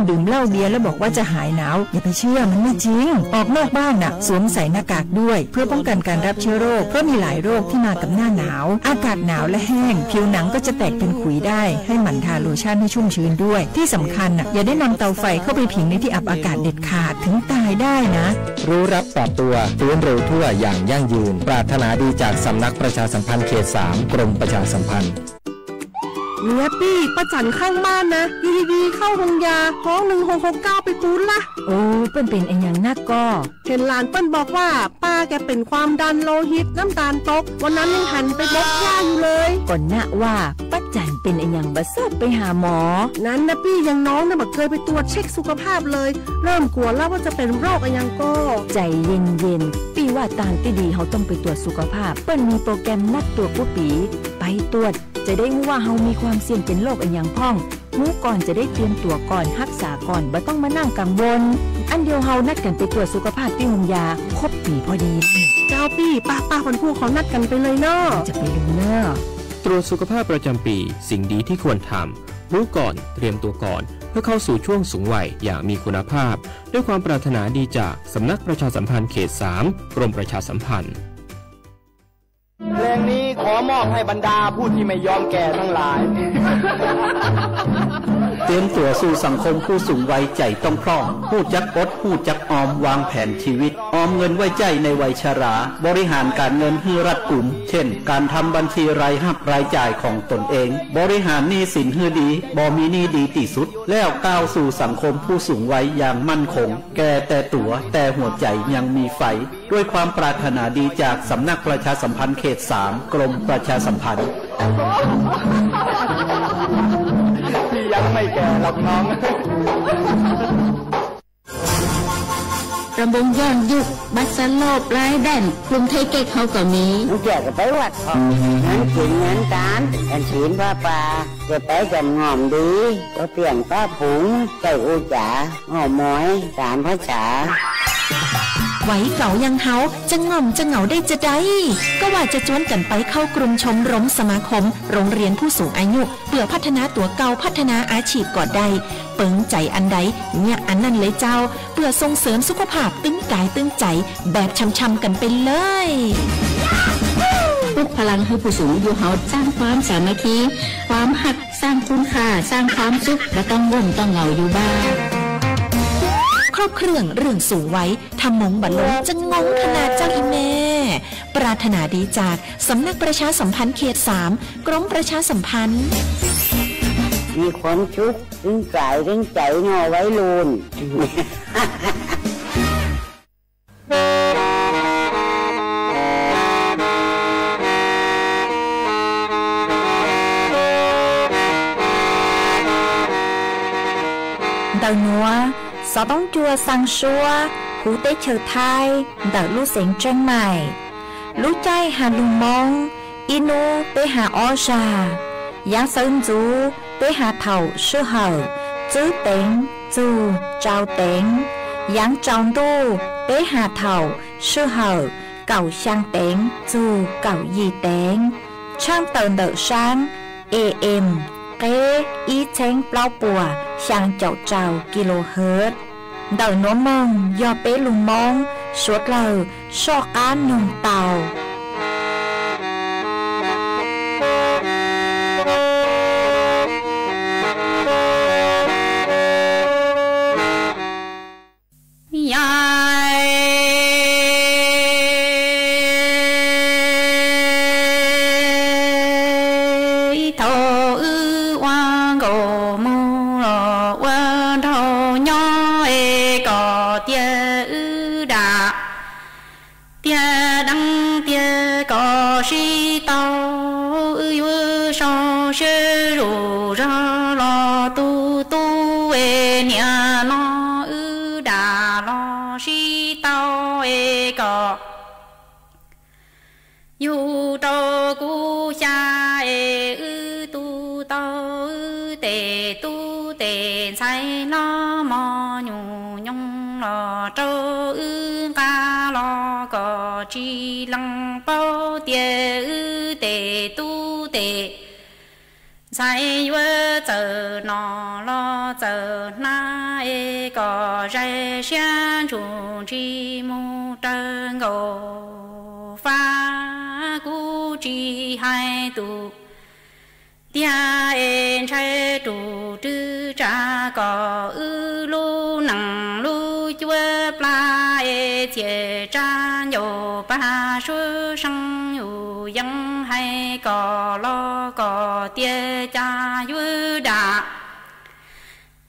ดื่มเหล้าเบียร์แล้วบอกว่าจะหายหนาว อย่าไปเชื่อ มันไม่จริง ออกนอกบ้านน่ะ สวมใส่หน้ากากด้วย เพื่อป้องกันการรับเชื้อโรค เพราะมีหลายโรคที่มากับหน้าหนาว อากาศหนาวและแห้ง ผิวหนังก็จะแตกเป็นขุยได้ ให้หมั่นทาโลชั่นให้ชุ่มชื้นด้วย ที่สำคัญน่ะ อย่าได้นำเตาไฟเข้าไปผิงในที่อับอากาศเด็ดขาด ถึงตายได้นะ รู้รับปรับตัว ฟื้นเร็วทั่วอย่างยั่งยืน ปรารถนาดีจากสำนักประชาสัมพันธ์เขตสาม กรมประชาสัมพันธ์ เมียปี้ ป้าจั๋นข้างบ้านนะ อยู่ดีๆ เข้าโฮงยา ฮ้อง หนึ่งหกหกเก้า ไปปู๊ดละ โอ้ เปิ้นเป๋นอะหยังนักก่อ เห็นหลานเปิ้นบอกว่า ป้าแกเป็นความดันโลหิต น้ำตาลตก วันนั้นยังหันไปบกหญ้าอยู่เลย ก็นะว่า ป้าจั๋นเป๋นอะหยังบ่เสิร์ฟไปหาหมอ นั้นนะปี้ ยังน้องนะบ่เกยไปตรวจเช็คสุขภาพเลย เริ่มกลัวแล้วว่าจะเป็นโรคอะหยังก่อ ใจเย็นๆ ปี้ว่าตางตี้ดีเฮาต้องไปตรวจสุขภาพ เปิ้นมีโปรแกรมนัดตรวจกู้ปี๋ ไปตรวจ จะได้ฮู้ว่าเฮามีความเสี่ยงเป็นโรคอะหยังพ่อง ฮู้ก่อนจะได้เตรียมตั๋วก่อน ฮักษาก่อน บ่ต้องมานั่งกังวล อันเดียวเฮานัดกั๋นไปตรวจสุขภาพตี้โฮงยา ครบปี๋พอดี เจ้าปี้ ป้าๆ วันพูกเขานัดกั๋นไปเลยเนาะ จะไปเลยเนาะ ตรวจสุขภาพประจำปี สิ่งดีที่ควรทำ รู้ก่อน เตรียมตัวก่อน เพื่อเข้าสู่ช่วงสูงวัยอย่างมีคุณภาพ ด้วยความปรารถนาดีจากสำนักประชาสัมพันธ์เขตสาม กรมประชาสัมพันธ์ เพลงนี้ขอมอบให้บรรดาผู้ที่ไม่ยอมแก่ทั้งหลาย เตรียมตั๋วสู่สังคมผู้สูงวัยใจ๋ต้องพร่อง ฮู้จักอด ฮู้จักออม วางแผนชีวิต ออมเงินไว้ใจ๊ในวัยชรา บริหารการเงินหื้อรัดกุม เช่น การทำบัญชีรายฮับรายจ่ายของตนเอง บริหารหนี้สินหื้อดี บ่มีหนี้ดีตี้สุด แล้วก้าวสู่สังคมผู้สูงวัยอย่างมั่นคง แก่แต่ตั๋ว แต่หัวใจยังมีไฟ ด้วยความปรารถนาดีจากสำนักประชาสัมพันธ์เขตสาม กรมประชาสัมพันธ์ พี่ยังไม่แก่หรอกน้อง รำวงย้อนยุค บัสซาโล ปลายแดน กรุงเทพเก๊ก เขาก็มี มันเกี่ยวกับไปวัดออก งานกินงานการ แอนศีลผ้าป่า จะไปจำง่อมดี ก็เปลี่ยนป้าผง ใส่อูจ๋า อ้อมอย สามภาษา ไหวเก๋ายังเฮา จะง่อมจะเหงาได้จะใด ก็ว่าจะจวนกั๋นไปเข้ากลุ่มชมรมสมาคม โรงเรียนผู้สูงอายุ เปื่อพัฒนาตั๋วเก่า พัฒนาอาชีพก็ได้ เปิงใจ๋อันใด เยียะอันนั้นเลยเจ้า เปื่อส่งเสริมสุขภาพตึงกายตึงใจ๋ แบบช่ำๆกั๋นไปเลย ปลุกพลังหื้อผู้สูงอายุเฮา สร้างความสามัคคี ความฮัก สร้างคุณค่า สร้างความสุข บ่ต้องง่วงต้องเหงาอยู่บ้าน ครบเครื่องเรื่องสูงวัย ถ้าหมงบ่ลง จะงงขนาดเจ้าอีแม่ ปรารถนาดีจากสำนักประชาสัมพันธ์เขตสาม กรมประชาสัมพันธ์ มีความสุข ตึงกายตึงใจ๋เนาะวัยรุ่น Ntawm nuav, xov toob cua xaa suab huv teb chaws Thaib ntawm lub xeev Tsheeb Maim. Lub caij has lug Moob, ib nub peb has ob zag. Yaav xawv ntxuv peb has thaum sij hawm tswb teev txug tsau teev. Yaav tsaus ntuj peb has thaum sij hawm kaum xyaa teev txug kaum yim teev. Tshaaj tawm ntawm saab A M, qeb ib txheeb plaub puas xyaa caum rau kilohertz. Ntawm nuav moog yog peb lug Moob suav dlawg soj qaab noog tau. Ib thaum wb ua nkaus moog los ua nraug nyob es kom tiag wb dam tiag deev tiag kom sib tau, wb yuav sau siab zuj zog los tu tu es niam no wb dam los sib tau es kom yug rau kuv xya es wb tu tau wb tes tub tes ntxhais los mos nyuj nyoog los rau wb nqa los kom tsis lees paub tias wb tes tub tes ntxhais yuav txawm nom los txawm hnav. kom zais siab ntshum ntsis mus raws nkaus fab, kuv tsis hais tus tiag es ntshai tus rwg tsa kom wb lub nees lub cuab plab es txhiam tsa ncaus pag suab seej yus yeej hais kom los kom tiag cas yuav dam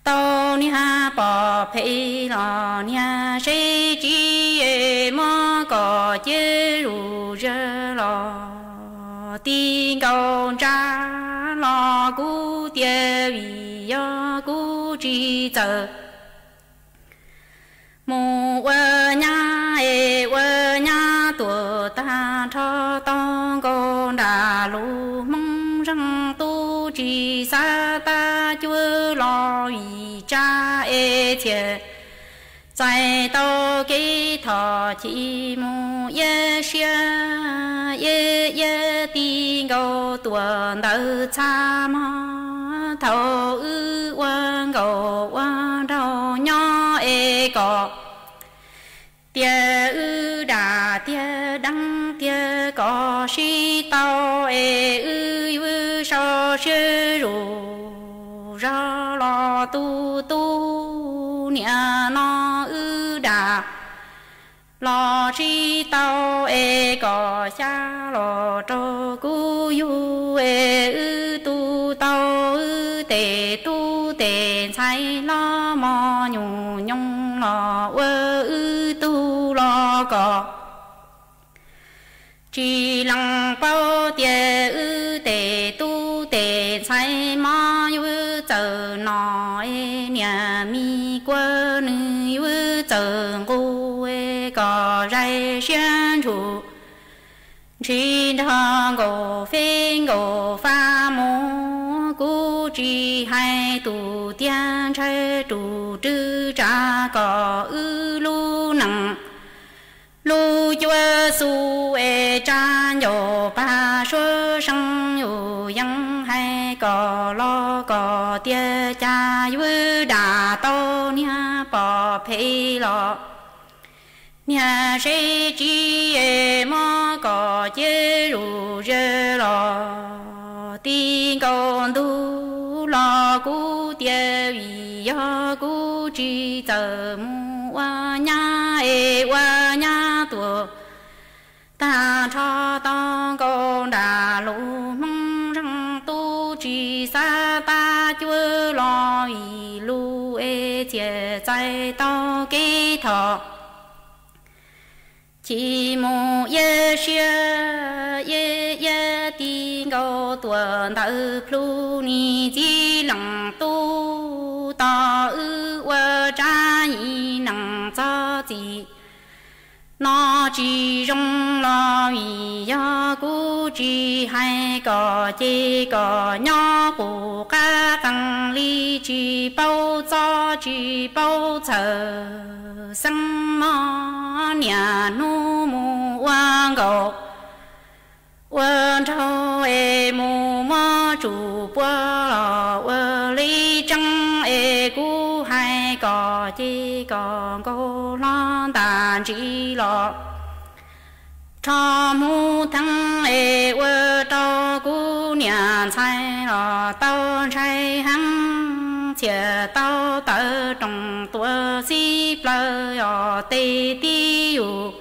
tau niag pom phem los niag seb tsis muab kom cia zuj zus los ti nkaus ntsa los kuv tiag vim yog kuv tsis txawm mus ua nyab es ua nyab tuam tag nrho tau nkaus nram lub Hmoob zeej tub tsis xav tab cuab los vim tsa es txhiam txais tau kev thov chim mus iab siab iab iab ti nkaus tuam ntawd txha mog. Thaum wb ua nkaus ua nraug nyob es kom tias wb dam tiag deev tiag kom sib tau es wb yuav sau siab zus zog los tu tu niam no wb dam los sib tau es kom xya los rau kuv yug es wb tu tau wb tes tub tes ntxhais hlob mos nyuam nyoos los ua wb tug los kom tsis lees paub tias wb tes tub tes ntxhais mos yuav txawm nom es niam me kua nws yuav txawm nqus es kom zais siab ntshum ntshis nrog nkaus feb nkaus fab mus. Kuv tsis hais tus tiag ntshai tus rwg tsa kom wb lub nees lub cuab xub es tsa ncaus pag suab seej yus yeej hais kom los kom tiag cas yuav dam tau niag pom phem los niag seb tsis muab kom cia zuj zus los ti nkaus ntug los kuv tiag vim yog kuv tsis txawm mus ua nyab es ua nyab tuam tag nrho tau nkaus nram lub Hmoob zeej tub tsis xav tab cuab los vim lus es txhiam txais tau kev thov chim mus iab siab iab iab ti nkaus tuam ntawd plhu nis txiv leej tub tos wb ua tsab yim nees txog txim no tsis zoo los vim yog kuv tsis hais kom ces kom nyob qus qab qees li tsis paub txob tsis paub txhawm xeeb mog. Niaj hnub mus ua nkaus ua nraug es mus muab tsum puab los ua li tseeb es kuv hais kom ces kom nkaus hlo ntas ntsis los rho hmuv theeb es ua rau kuv niam ntxhais los tau ntshai heev txhiam tau tawv roos tua xib plaws os tes tib yus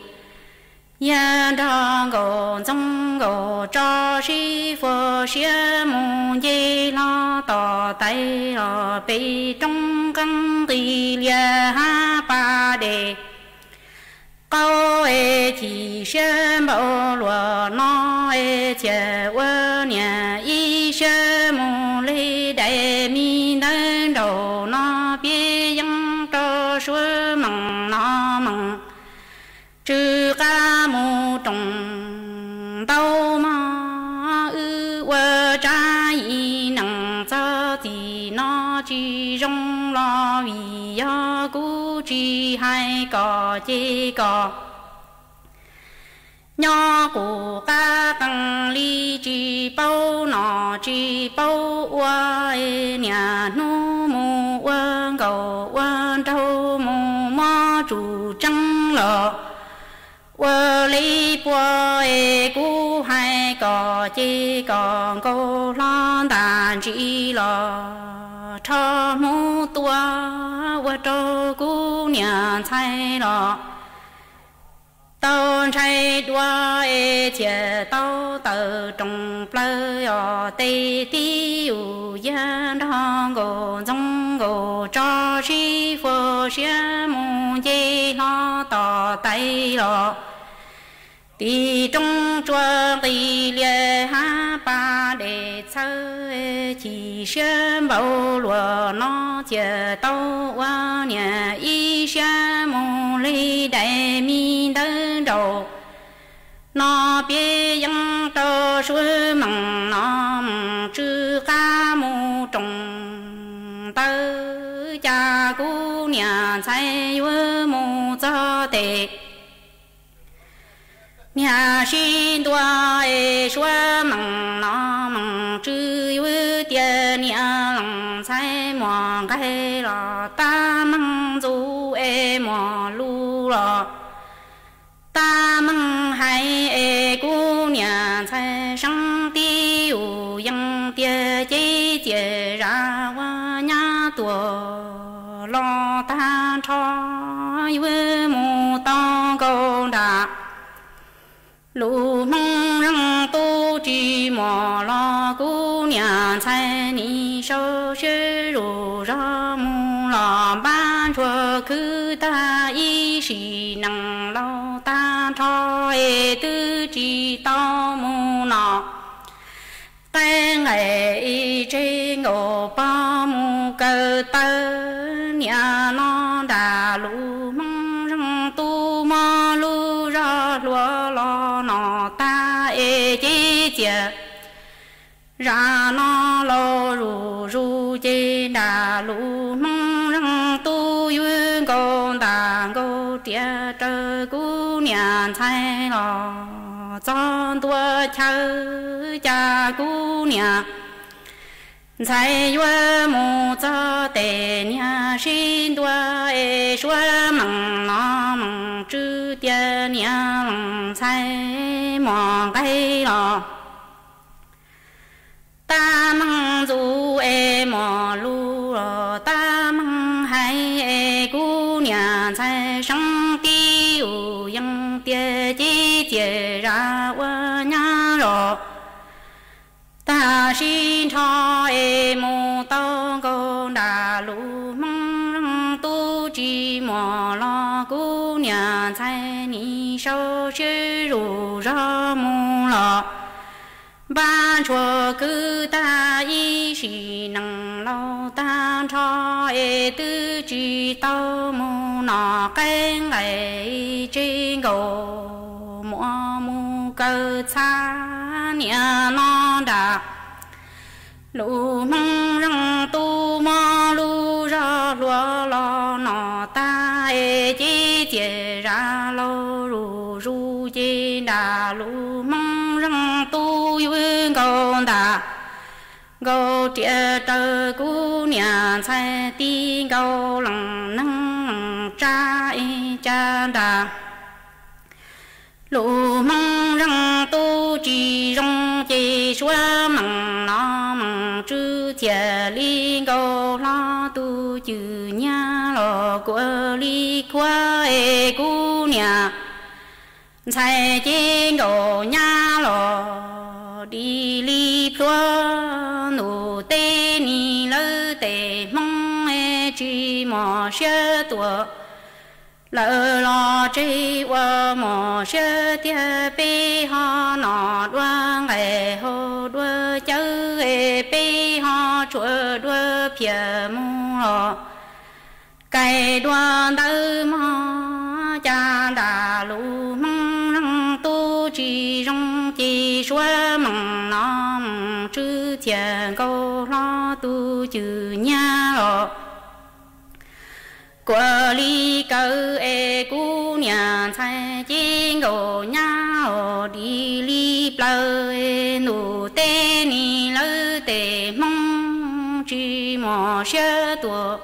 yag nrog nkaus ntxoov nkaus tso sib fuab siab mus nce hlo tom tais los pem roob nqeeb nqis lias hab pas dej qaub es chim siab npaum luaj no es txhiam ua niam ib siab mus li daim me ntawv nraum no piav yeeb rau suab meem no meem tsw qab mus roos ntau mog. Wb ua tsab yim nees txog txim no tsis zoo los vim yog kuv tsis hais kom ces kom nyob qus qab qees li tsis paub nom tsis paub ua niaj hnub mus ua nkaus ua nraug mus muab tsum tseeb los ua li puas es kuv hais kom ces kom nkauj hlob ntas ntsis los rho hmuv tua ua rau kuv niam ntxhais los tau ntshai dua es thiaj tau tawm roos plaws os. Tes tib yus yag nrog nkaus ntxoov nkaus tso sib fuab siab mus nce hlo tom tais los tim roob tsua nqis lias hab pas dej txhawb chim siab npaum luas no thiaj tau ua niam ib siab mus li daim me ntawv nraum no piav yeeb rau suav meem no mus tsw qab mus roos ntawd cas kuv niam ntxhais yuav mus txog tes niam sib ntua es suav meem no meem tsw yuav tias niam lees ntxhais muam nqaij los tab meeg ntxuv es muam lug los tab meeg hais es kuv niam ntxhais seeb tib yus yees tiag ces ciam zam ua nyab tuag los tag nrho yuav mus tau nkaus nram lus Hmoob zeej tub tsis muaj los kuv niam ntxhais nim sau siab zuj zog mus los npab ntshua khwb tag ib sim neej laus tag nrho es twb tsis tau mus no qaib nqaim ib tseg nkaus pog mus kaw taw niam no nram lus Hmoob zeej tub muaj lub zog hluas los no tag es ces ciam zam no laus zuj zus ces nram lus Hmoob zeej tub yuav nkaus ntas nkaus riam raws kuv niam ntxhais los txog ntua chaw cas kuv niam ntxhais yuav mus txog tes niam sib ntua es suav meem no meem tsw tias niam lees ntxhais muam nqaij los tab meeg ntxuv es muam lug los tab meeg hais es kuv niam ntxhais seeb tib yus yees tiag ces ciam zam ua nyab los tag sib nrho es mus tau nkaus nram lus Hmoob zeej tub tsis muaj los kuv niam ntxhais nim sau siab zuj zog mus los npab ntshua khwb tag ib sim neej laus tag nrho es twb tsis tau mus no qaib nqaim tseg nkaus muaj mus kaw txhab niam no nram lus Hmoob zeej tub muaj lub zog hluas los no tag es ces ciam zam laus zuj zus ces nram lus Hmoob zeej tub yuav nkaus ntas nkaus riam raws kuv niam ntxhais ti nkaus leej neeg leej tsa es cas nram lus Hmoob zeej tub tsis zoo ces suav meem no meem tsw thiaj li nkaus hlo tus cwm nyab los kuav li khuab es kuv niam ntxhais ces nkaus nyab los dim li plhuav ntuj teb nis lawv tes Hmoob tsis mos siab tuaj lawm los tseg ua mos siab tiag peb ho no dua nqaij hau dua cawv es peb ho tshuav dua phiaj mus los kaij dua ntawv mog cas nram lus Hmoob zeej tub tsis zoo ces suav meem no meem tsw thiaj nkaus hlo tus cwm nyab los kuav li kawv es kuv niam ntxhais ces nkaus nyab os dim li plaws es ntuj teb nis lawv tes Hmoob tsis mos siab tuaj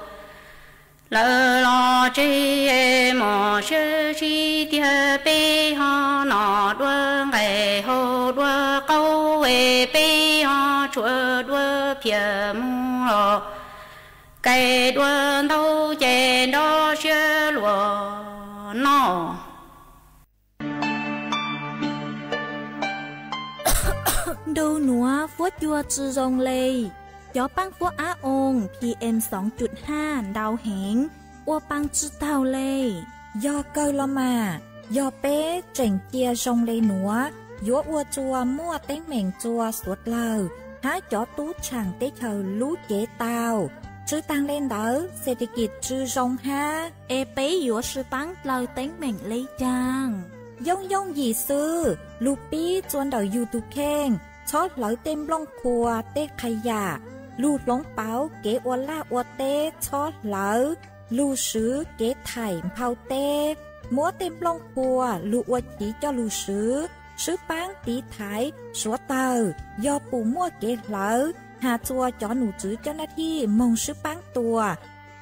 Lawv los tseg mos siab sib tiag, peb ho noj dua nqaij haus dua qaub, peb ho tshuaj dua phiaj mus los, kaij dua ntau ces nrov siab luag noj. Nraug nuav fuab cua tsi zoo le. Cov paab fuab ab oo P M xoo cuj haj ntau heev, ua paa tsi taug le. Yog kawg los mas, yog peb tseem cia zoo le nuav, yuav ua rua muaj teeb meem rua suav dlawg hab cov tub tshaam teb chaws lub cev tau. Tsi taag le ntawd, xes tes kis tsi zoo hab, es peb yuav sib paab dlaws teeb meem le caag? Yooj yooj yim xwb, lug pib rua ntawm yug tug kheej, txhob hlawv tej nplooj qhuav tej qha yam, lug hloov pauv kev ua laj ua teb, txhob hlawv, lug swv kev thaim nphau teb, muab tej nplooj qhuav lug ua chiv coj lug swv, sib paab tiv thaiv suav tawg, yog pum muaj kev hlawv, has rua cov num tswv coj naj thij moog sib paab tua,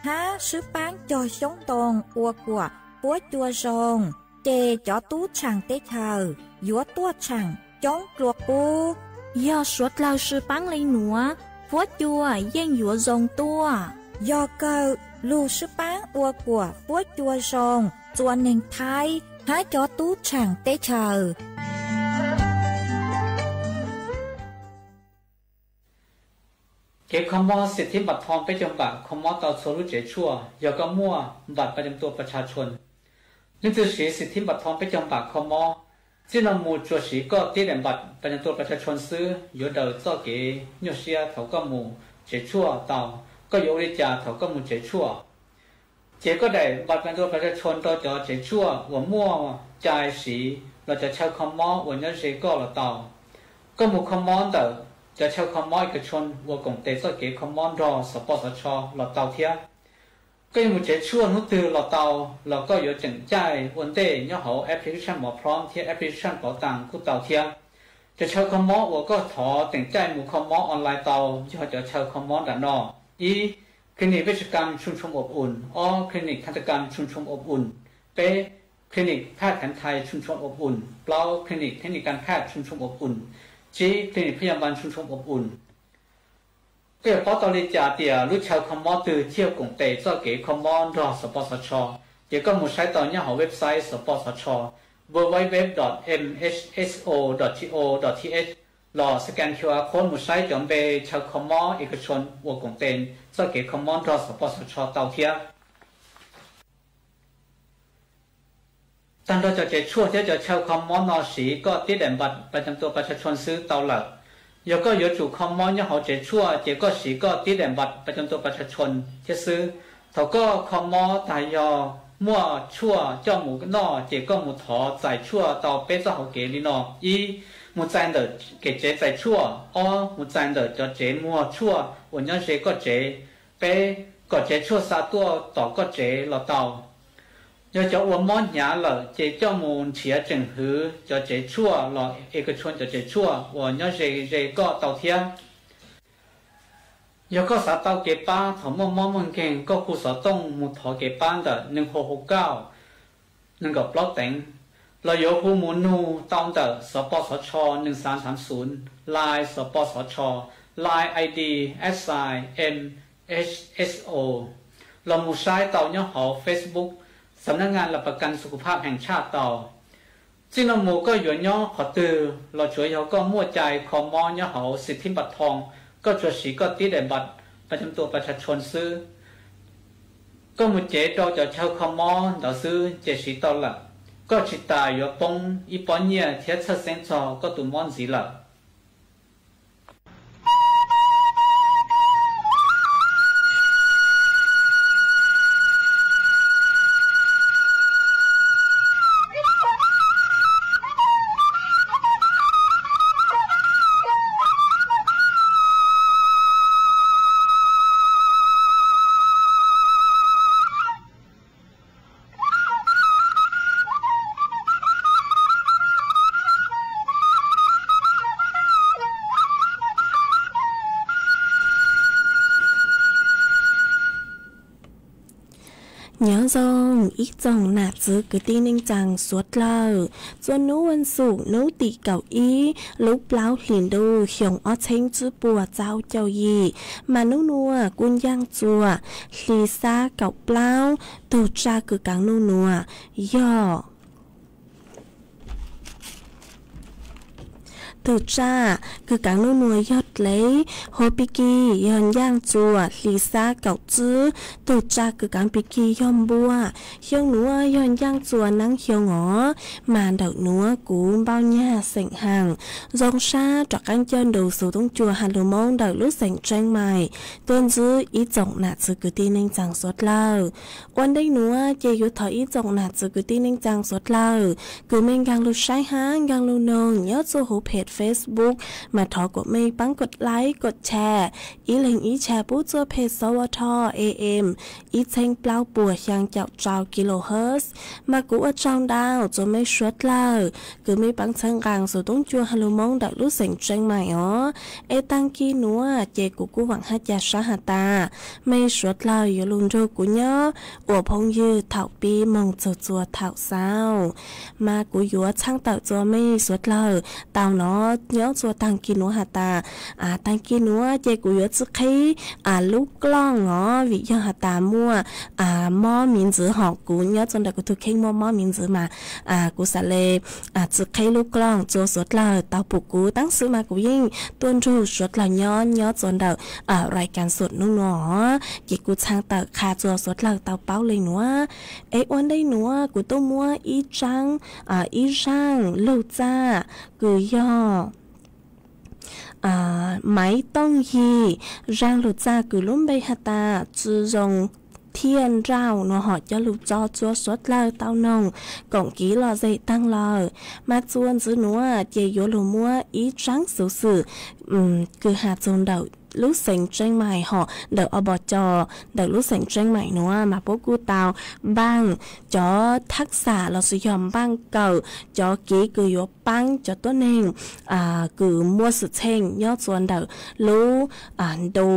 hab sib paab cog xyoob ntoo ua kuam fuab cua zoo, ces cov tub tshaam teb chaws yuav tuaj tshaam coob dlua qub. Yog suav dlawg sib paab le nuav, fuab cua yeej yuav zoo tuaj. Yog kawg, lug sib paab ua kuam fuab cua zoo rua neeg Thaib hab cov tub tshaam teb chaws. Kev kho mob xim thib npam thoo peb caug npam kho mob tau txhua lub tsev tshuaj yog koj muaj npam pas cam tua pas tsha tshua. Leej twg siv xim thib npam thoo peb caug npam kho mob, txij no mus tsuas siv koj tib daim npam pas cam tua pas tsha tshua xwb, yuav daws txoj kev nyuaj siab thaum koj mus tsev tshuaj tau. Koj yuav ua li cas thaum koj mus tsev tshuaj? Ces koj daim npam pas cam tua pas tsha tshua rau cov tsev tshuaj uas muaj cai siv los cov chaw kho mob uas nyob ze koj los tau. Koj mus kho mob ntawm cov chaw kho mob ib ka tshua uas koom tes txoj kev kho mob nrog xov pos xov tsho los tau thiab. Koj yuav mus tsev tshuaj hnub twg los tau, los koj yuav tseem caij ua ntej nyob hauv application Mos Prom thiab application Pov Tag kuj tau thiab. Cov chaw kho mob uas koj thov tseem caij mus kho mob online tau yog cov chaw kho mob nram no: ib, Clinic Vej Tsha Kam Tshooj Tshoom Ob Uns, ob, Clinic Kham Tam Kam Tshooj Tshoom Ob Uns, peb, Clinic Phaj Khav Thais Tshooj Tshoom Ob Uns, plaub, Clinic Thej Nis Kas Phaj Tshooj Tshoom Ob Uns, tsib, Clinic Phaj Yas Npas Tshooj Tshoom Ob Uns. Koj yuav paub tau li cas tias lub chaw kho mob twg thiaj koom tes txoj kev kho mob nrog xov pos xov tsho? Ces koj mus saib tau nyob hauv website xov pos xov tsho, www dot mhso dot go dot th, los scan Q R code mus saib cov npe chaw kho mob ib ka tshua uas koom tes txoj kev kho mob nrog xov pos xov tsho tau thiab. Tag nrho cov tsev tshuaj thiab cov chaw kho mob no siv koj tib daim npam pas cam tua pas tsha tshua xwb tau lawm. Yog koj yuav tsum kho mob nyob hauv tsev tshuaj ces koj siv koj tib daim npam pas cam tua pas tsha tshua thiab xwb. Thaum koj kho mob tag yog muaj tshuaj coj mus noj ces koj mus thov txais tshuaj tau peb txoj hauv kev li no: ib, mus txais ntawm kev tsev txais tshuaj; ob, mus txais ntawm cov tsev muag tshuaj uas nyob ze koj tsev; peb, kom tsev tshuaj xa tuaj tom koj tsev los tau. Yog cov uas mob hnyav lawm ces coj mus nrhiav tseem hwv cov tsev tshuaj los es koj tshuaj cov tsev tshuaj uas nyob ze ze koj tau thiab. Yog koj xav tau kev pab thaum muaj mob muaj nkeeg, koj hu xov tooj mus thov kev pab ntawm neeg hauv hauv kauj nees nkaum plaub teev, los yuav hu mus nug tau ntawm xov pos xov tsho nees xav xav xun, Line xov pos xov tsho, Line I D at sign M H S O, los mus saib tau nyob hauv Facebook Xam nab ngas las pas kas xu khu phaj heev tshaj tau. Txij no mus koj yuav nyob qhov twg los tsuav yog koj muaj cai kho mob nyob hauv xim thib npam thoo, koj tsuas siv koj tib daim npam pas cam tua pas tsha tshua xwb. Koj mus cev rau cov chaw kho mob ntawd xwb ces siv tau lawm. Koj tsis tas yuav poob ib pob nyiaj thiab txhawj xeeb txog koj tus mob ntxiv lawm. Nyob zoo ib tsoom nam txwv kwv tij neej tsaa suav dlawg, txua nub ua xum nub tim kaum ib lub plaub hlis ntuj xyoo ob txheeb tsib puas txaus caum yim, mas nub nuav kuj ncaaj txuas hli xab kaum plaub. Tug tsaj kws kaav nub nuav yog Tug tsaj kws kaav nub nuav yog dlev, hua pig kig yog ncaaj txuas hli xab kaum tsib. Tug tsaj kws kaav pig kig yog npua. Xyoo nuav yog ncaaj txuas naab xyoo os, mas ntawm nuav kuv npauj nyag xeem haas. Zoo sab rov qaab coj nrug xuv toob cua has lug Moob ntawm lub xeem Tseeb Mais tuaj ntsib ib tsoom nam txwv kwv tij neej tsaa suav dlawg. Ua ntej nuav ces yuav thov ib tsoom nam txwv kwv tij neej tsaa suav dlawg kws mej nkaag lug saib hab nkaag lug noog nyob txuj huv peg Facebook, mas thov kuas mej paab kod like kod share, ib leeg ib share pub txuj peg Sov Vo Thoj A M ib txheeb plaub puas xyaa caum rau kilohertz. Mas kuv ua tsaug ntau txug mej suav dlawg kws mej paab txhawb nqaa xuv toob cua has lug Moob ntawm lub xeem Tseeb Mais os. Es taag kig nuav ces kuv kuj vaam hab ca sab has tas mej suav dlawg yuav lug nrug kuv nyob ua phooj ywg thaum pib moog txug txua thaum xaus. Mas kuv yuav txhaaj tawm txug mej suav dlawg tau nov nyob txug taag kig nuav has tas, taag kig nuav ces kuv yuav tsi qheb lub klooj os, vim yog has tas muaj mob miv ntxwv hos kuv nyob txug ntawm kuv tug kheej muaj mob miv ntxwv mas kuv xaav le tsi qheb lub klooj txug suav dlawg tau pum kuv. Tab sis mas kuv yeej tuaj nrug suav dlawg nyob nyob txug ntawm rais kaas xum nub nuav, ces kuv txhaaj tawm qha txug suav dlawg tau paub le nuav. Es ua ntej nuav kuv tuaj muab ib tsaab, ib zaaj lug txaj kws yog Maiv Tooj Yig, zaaj lug txaj kws lub npe has tas tsi zoo thiaj nrauj nuav hom coj lug tso txug suav dlawg tau noog koom kiv lom zem taag lawm. Mas txug ntxiv nuav ces yuav lug muab ib tsaab xuv xwm kws has txug ntawm lub xeem Tseeb Mais hom ntawm Ob Pov Co ntawm lub xeem Tseeb Mais nuav mas puab kuj tau npaaj cov thab xam lossis yog npaaj kawm cov kev kws yuav paab cov tuab neeg kws muaj xwm txheej nyob txug ntawm lub ntu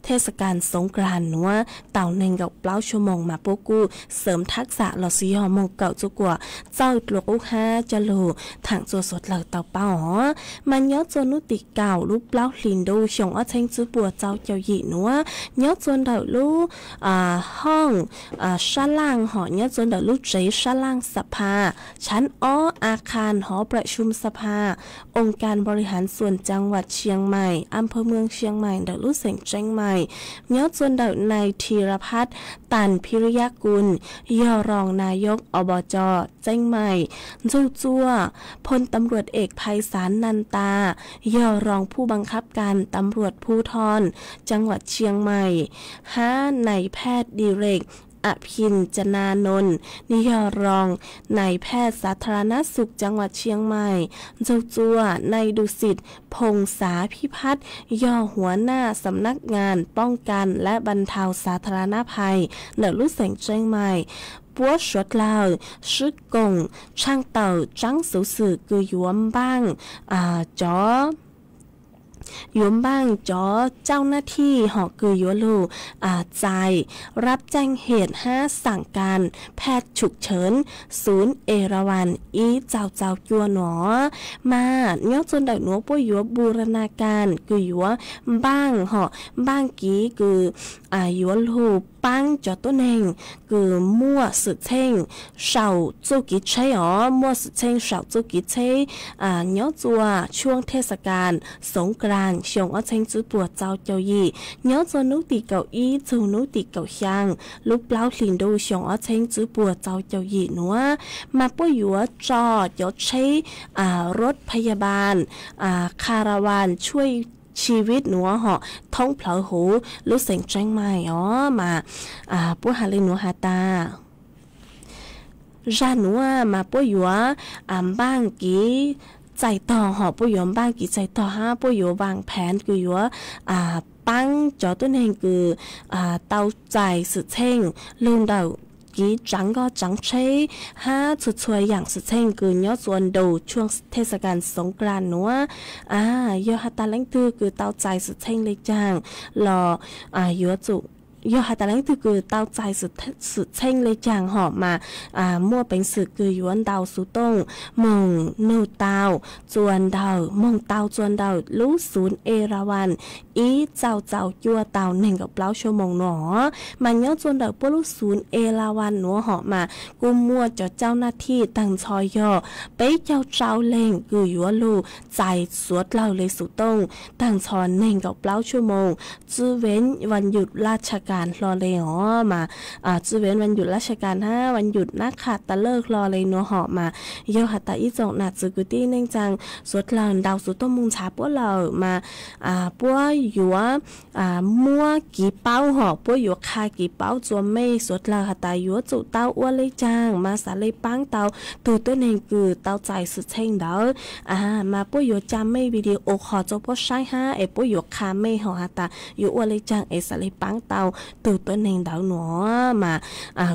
thej xa kas xoov klas nuav tau neeg nkaum plaub xuab moos mas puab kuj xeem thab xam lossis yog moog kawm txug kuas txawj dlua qub hab coj lug thaam txug suav dlawg tau paub os. Mas nyob txug nub tim kaum lub plaub hlis ntuj xyoo ob txheeb tsib puas txaus caum yim nuav nyob txug ntawm lub hooj sab laaj hom nyob txug ntawm lub tsev sab laaj xa pha tshab ob a khas hov pram xum xa pha oos kas npaus li haav xuam caa vam Tshieej Mais, a phawj Mueej Tshieej Mais ntawm lub xeem Tseeb Mais, nyob txug ntawm nai Thi Ra Phab Taas Phib Ri Yab Kus yog roos nai yog Ob Pov Co Tseeb Mais, ntxug txuas phoo tam ruam ees Phais Xaav Nas Tas yog roos phu npas khab kas tam ruam phu thoo caa vam Tshieej Mais, hab nai phaj Di Rek A Phin Ca Na Noos yog roos nai phaj xav tha ra nab xum caa vam Tshieej Mais, ntxug txuas nai Du Xit Phoo Xav Phib Phab yog huav naj xam nab ngas poob kas lab npas thau xav tha ra nab phais ntawm lub xeem Tseeb Mais. Puab suav dlawg sib koom tshaaj tawm tsaab xuv xwm kws yuav npaaj cov yuav npaaj cov cauj nab thij hom kws yuav lug txais rab caaj hem hab xaam kas phaj tshum cheev xuv Eravas ib txaus txaus cua nuav. Mas nyob txug ntawm nuav puab yuav npu ra nas kas kws yuav npaaj hom npaaj kev kws yuav lug paab cov tuab neeg kws muaj xwm txheej saum txuj kev tsheb os, muaj xwm txheej saum txuj kev tsheb nyob txuas tshuaj thej xa kas xoov klas xyoo ob txheeb tsib puas txaus caum yim, nyob txuas nub tim kaum ib txug nub tim kaum xyaa lub plaub hlis ntuj xyoo ob txheeb tsib puas txaus caum yim nuav, mas puab yuav tso cov tsheb rot phaya bas, kha ra vas tshuaj tshij vib nuav hom thoob plhawv huv lub xeem Tseeb Mais os. Mas puab has le nuav has tas zag nuav mas puab yuav npaaj kev txais tog hom puab yuav npaaj kev txais tog hab puab yuav vaam phav kws yuav paab cov tuab neeg kws tau txais xwm txheej lug ntawm kev tsaav nkoj tsaav tsheb hab txhua txhua yaam xwm txheej kws nyob txuas ntu tshuaj thej xa kas xoov klas nuav. Yog has tas leej twg kws tau txais xwm txheej le caag los yuav tsum Yog has tas leej twg kws tau txais xwm txheej le caag hom mas muaj peev xwm kws yuav ntaus xuv tooj moog nug tau txuas ntawm, moog tau txuas ntawm lub xuv Erawan ib txaus txaus cuaj tau neeg nkaum plaub xuab moos nuav. Mas nyob txuas ntawm puab lub xuv Erawan nuav hom mas kuj muaj cov cau naj thij taag nrho yog peb caug rau leeg kws yuav lug txais suav dlawg le xuv tooj taag nrho neeg nkaum plaub xuab moos. Txwv veev vas nyum laj tshaj kas hlo le os mas, txwv veev vas nyum laj tshaj kas hab vas nyum nab qha tas lawj hlo le nuav hom mas, yog has tas ib tsoom nam txwv kwv tij neej tsaa suav dlawg ntaus xuv tooj moog ntshav puab lawm mas puab yuav muab kiv paub hom puab yuav qha kiv paub txuas mej suav dlawg has tas yuav tsum tau ua le caag mas xaav le paab tau tug tuab neeg kws tau txais xwm txheej ntawd. Mas puab yuav ca mej video qhov rua puab saib hab es puab yuav qha mej hom has tas yuav ua le caag es xaav le paab tau tug tuab neeg ntawd nuav mas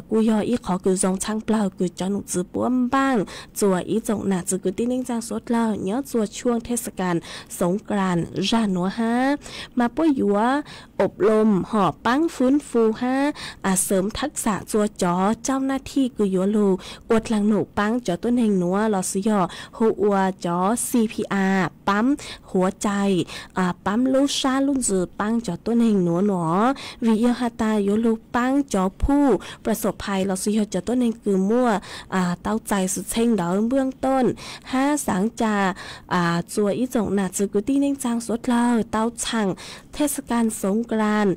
kuj yog ib qhov kws zoo tshaaj plawg kws cov num txwv puab npaaj txuas ib tsoom nam txwv kwv tij neej tsaa suav dlawg nyob txuas tshuaj thej xas kas xoov klas zag nuav hab. Mas puab yuav ob loos hom paab fwb fu hab xwm thab xam txuas cov cau naj thij kws yuav lug ua dlaag num paab cov tuab neeg nuav lossis yog hu ua cov CPR, paab huav cai, paab lub sab lub ntsws paab cov tuab neeg nuav nuav. Vim yog has tas yuav lug paab cov phuj plas xom phais lossis yog cov tuab neeg kws muaj tau txais xwm txheej ntawd npwj tooj hab xaav ca txuas ib tsoom nam txwv kwv tij neej tsaa suav dlawg tau tshaam thej xas kas xoov klas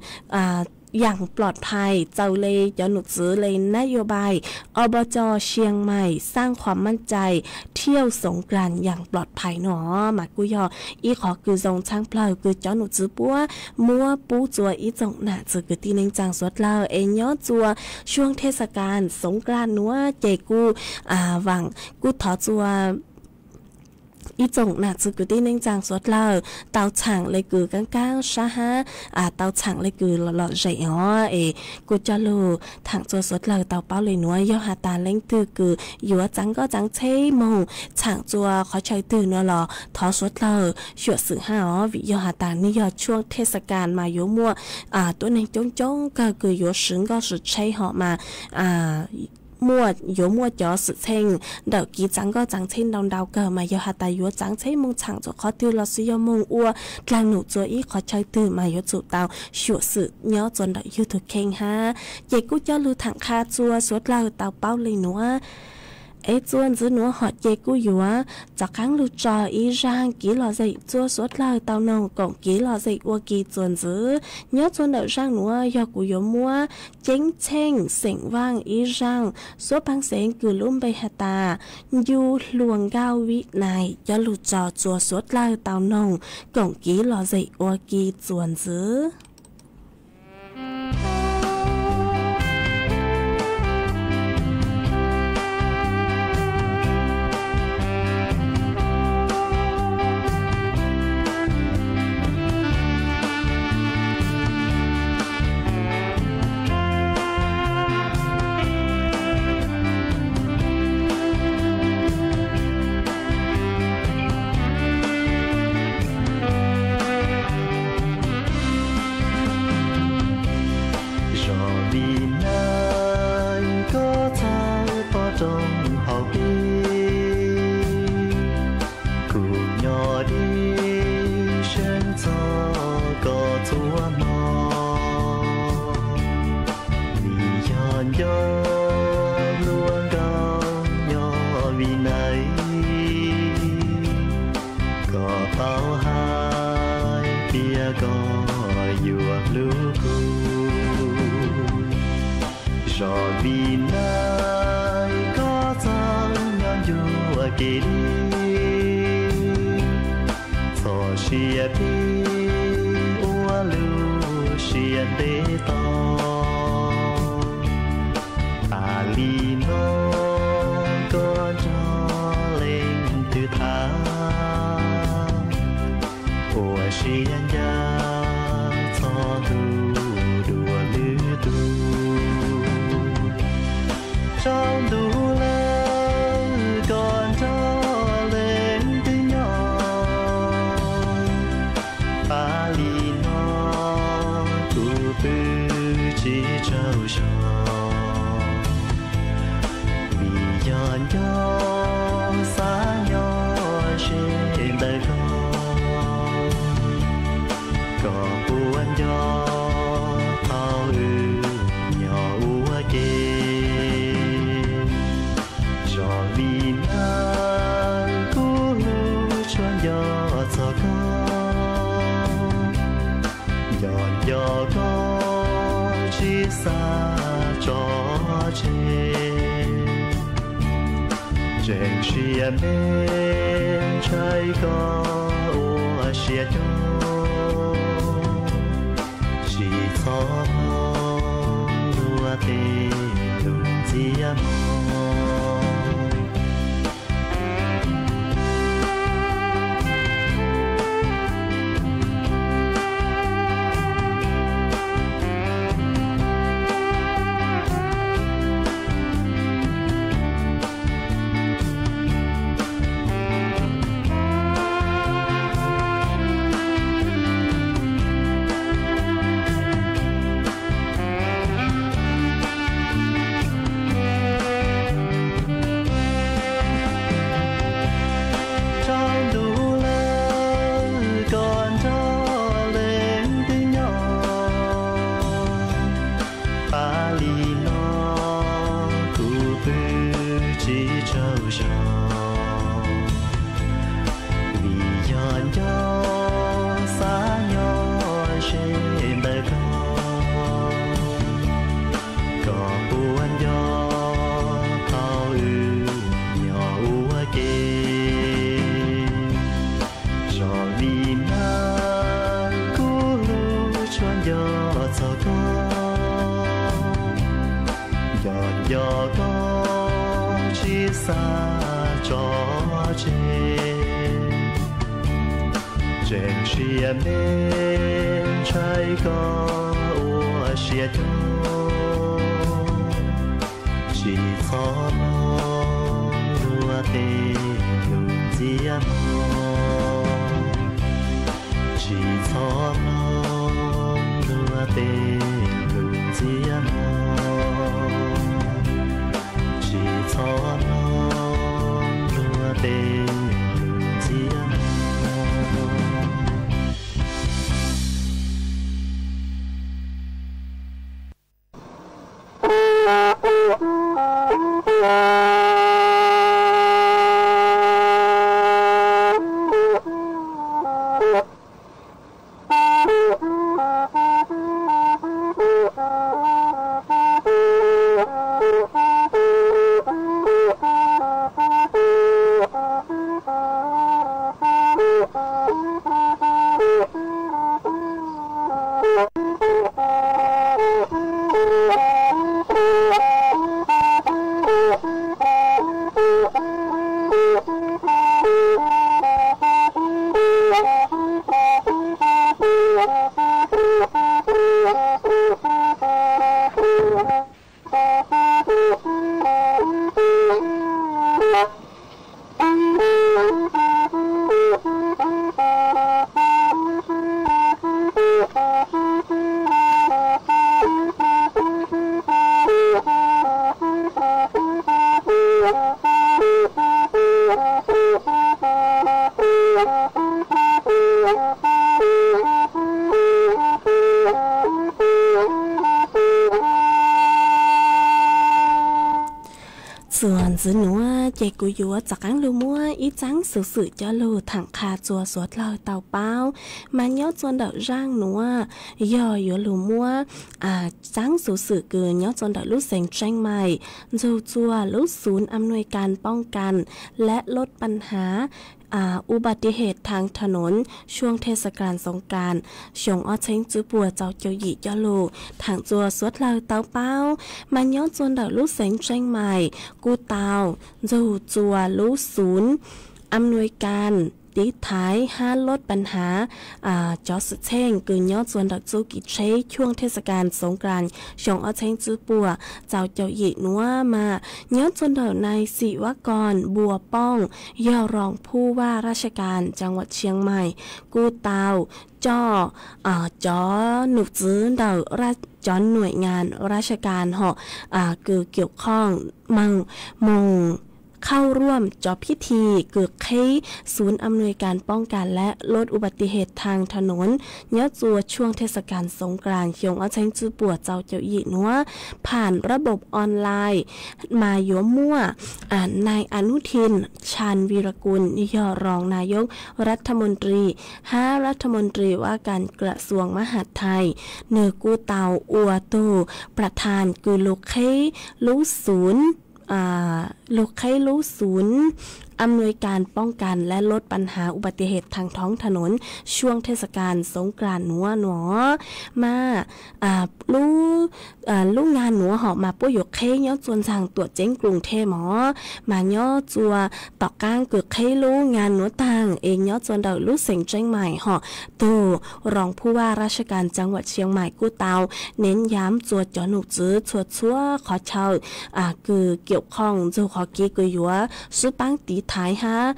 yaam plom phais txawm le cov num txwv le nab yuav npais Ob Pov Cos Sias Mais xaaj khuam maaj cai thiauj xoov klas yaam plom phais nuav mas kuj yog ib qhov kws zoo tshaaj plawg kws cov num txwv puab muab pub txuas ib tsoom nam txwv kwv tij neej tsaa suav dlawg es nyob txuas tshuaj thej xas kas xoov klas nuav ces kuj vaam kuj thov txuas ib tsoom nam txwv kwv tij neej tsaa suav dlawg tau tshaam le kws kaab kaab sab hab tau tshaam le kws lom lom zem os es kuj coj lug thaam txuas suav dlawg tau paub le nuav. Yog has tas leej twg kws yuav txaav nkoj txaav tsheb moog tshaam txuas qhov chaw twg nuav los thov suav dlawg xyuam xim hab os, vim yog has tas nwg yog tshuaj thej xas kas mas yuav muaj tuab neeg coob coob kawg kws yuav swv nkoj swv tsheb hom mas muaj yuav muaj cov xwm txheej ntawm kev txaav nkoj txaav tsheb ntau ntau kawg mas yog has tas yuav txaav tsheb moog tshaam txuas qhov twg lossis yog moog ua dlaag num txuas ib qhov chaw twg mas yuav tsum tau xyuam xim nyob txuas ntawm yug tug kheej hab. Ces kuj coj lug thaam qha txuas suav dlawg tau paub le nuav. Es txuas ntxiv nuav hom ces kuj yuav rov qaab lug tso ib zaaj kev lom zem txuas suav dlawg tau noog koom kev lom zem ua ke txuas ntxiv. Nyob txuas ntawm zaaj nuav yog kuv yuav muab Ceeb Tsheej xeem Vaaj ib zaaj suab paab xeev kws lub npe has tas Ncu Hluas Nkauj Vib Nais coj lug tso txuas suav dlawg tau noog koom kev lom zem ua ke txuas ntxiv. Zog Vib Nais, koj txhawj toj roob hauv peb, kuv nyob deb seeb txog koj txhua hmo. Vim yog nco hluas nkauj nyob Vib Nais, koj tau hais tias koj yuav hlub kuv. Zog Vib Nais, koj txawj nyob ncuav kev deb, txhos sia peb ua lub siab ntev tos. Tas li no koj nrog leej twg tham, ua siab ncaj txog ntuj dua lwm tus. Tsaus ntuj lawm koj nrog leej twg nyob, tas li no kuv pw tsis Tseem siab me ntshai koj ua siab cuag, tsis txhob mloog luag tej lus ntxias mog. Tsaus ntuj lawm koj nrog leej twg nyob, pab li no kuv pw tsis tsaug zog, vim yog nco xav nyob ze ntawm koj, kom puas nco thaum wb nyob ua ke. Zos Vib Nab kuv hlub tshua nco txog koj, nco nco koj tsis xav tso tseg. Tseem siab me ntshai koj ua siab cuag, tsis txhob mloog luag tej lus ntxias mog, tsis txhob mloog luag tej lus ntxias mog, tsis txhob mloog luag tej lus ntxias mog. Txuas ntxiv nuav ces kuv yuav rov qaab lug muab ib txaab xuv xwm coj lug thaam qha txug suav dlawg tau paub. Mas nyob txug ntawm zaaj nuav yog yuav lug muab txaab xuv xwm kws nyob txug ntawm lub xeev Tseeb Maim, nrug txug lub xunv am nuaj kas poob kas lab lub paj hav u ba ti hem thav tha nuv xyuas thej xa kas xoov kas xyoo ob txheeb tswb puas txaus caum yim coj lug thaam txug suav dlawg tau paub. Mas nyob txug ntawm lub xeev Tseeb Maim kuj tau nrug txug lub xunv am nuaj kas tiv thaiv hab lub paj hav cov xwm txheej kws nyob txug ntawm txuj kev tsheb xyuas thej xa kas xoov kas xyoo ob txheeb tswb puas txaus caum yim nuav mas nyob txug ntawm nai Xim Vaj Kos Npua Pooj yog roos phuj vaj raj xa kas caas vam Tsheej Maim kuj tau coj cov num txwv ntawm cov nuam nyas raj xa kas hom kws kiav khoom moog เข้าร่วม cov phiv thi kws qheb ศูนย์อำนวยการป้องกันและลดอุบัติเหตุทางถนน nyob tsua tshuaj เทศกาลสงกรานต์ xyoo ob txheeb tswb puas txaus caum yim nuav ผ่านระบบออนไลน์ mas yuav muaj nai Anuthin Chan Virakul yog rong nayog rathmontri hab rathmontri vaj kas krasuas mahas thais, nwg kuj tau ua tug prathan kws lug qheb lub xunv lug qheb lub ศูนย์อำนวยการป้องกันและลดปัญหาอุบัติเหตุทางท้องถนน ช่วงเทศกาลสงกรานต์ nuav nuav mas lub lub ngas nuav hom mas puab yuav qheb nyob tsua ntxag tuam ceeb Krues Theej mog, mas nyob tsua tom qaab kws qheb lub ngas nuav taag es nyob tsua ntawm lub xeev Tsheej Maim hom, tug rong phu vaj raj sab kas cav vam Tsheej Maim kuj tau nev yam tsua cov num txwv txhua txhua qhov chaw kws kiaum qhoom ntxug qhov kev kws yuav sib paab tiv thaiv hab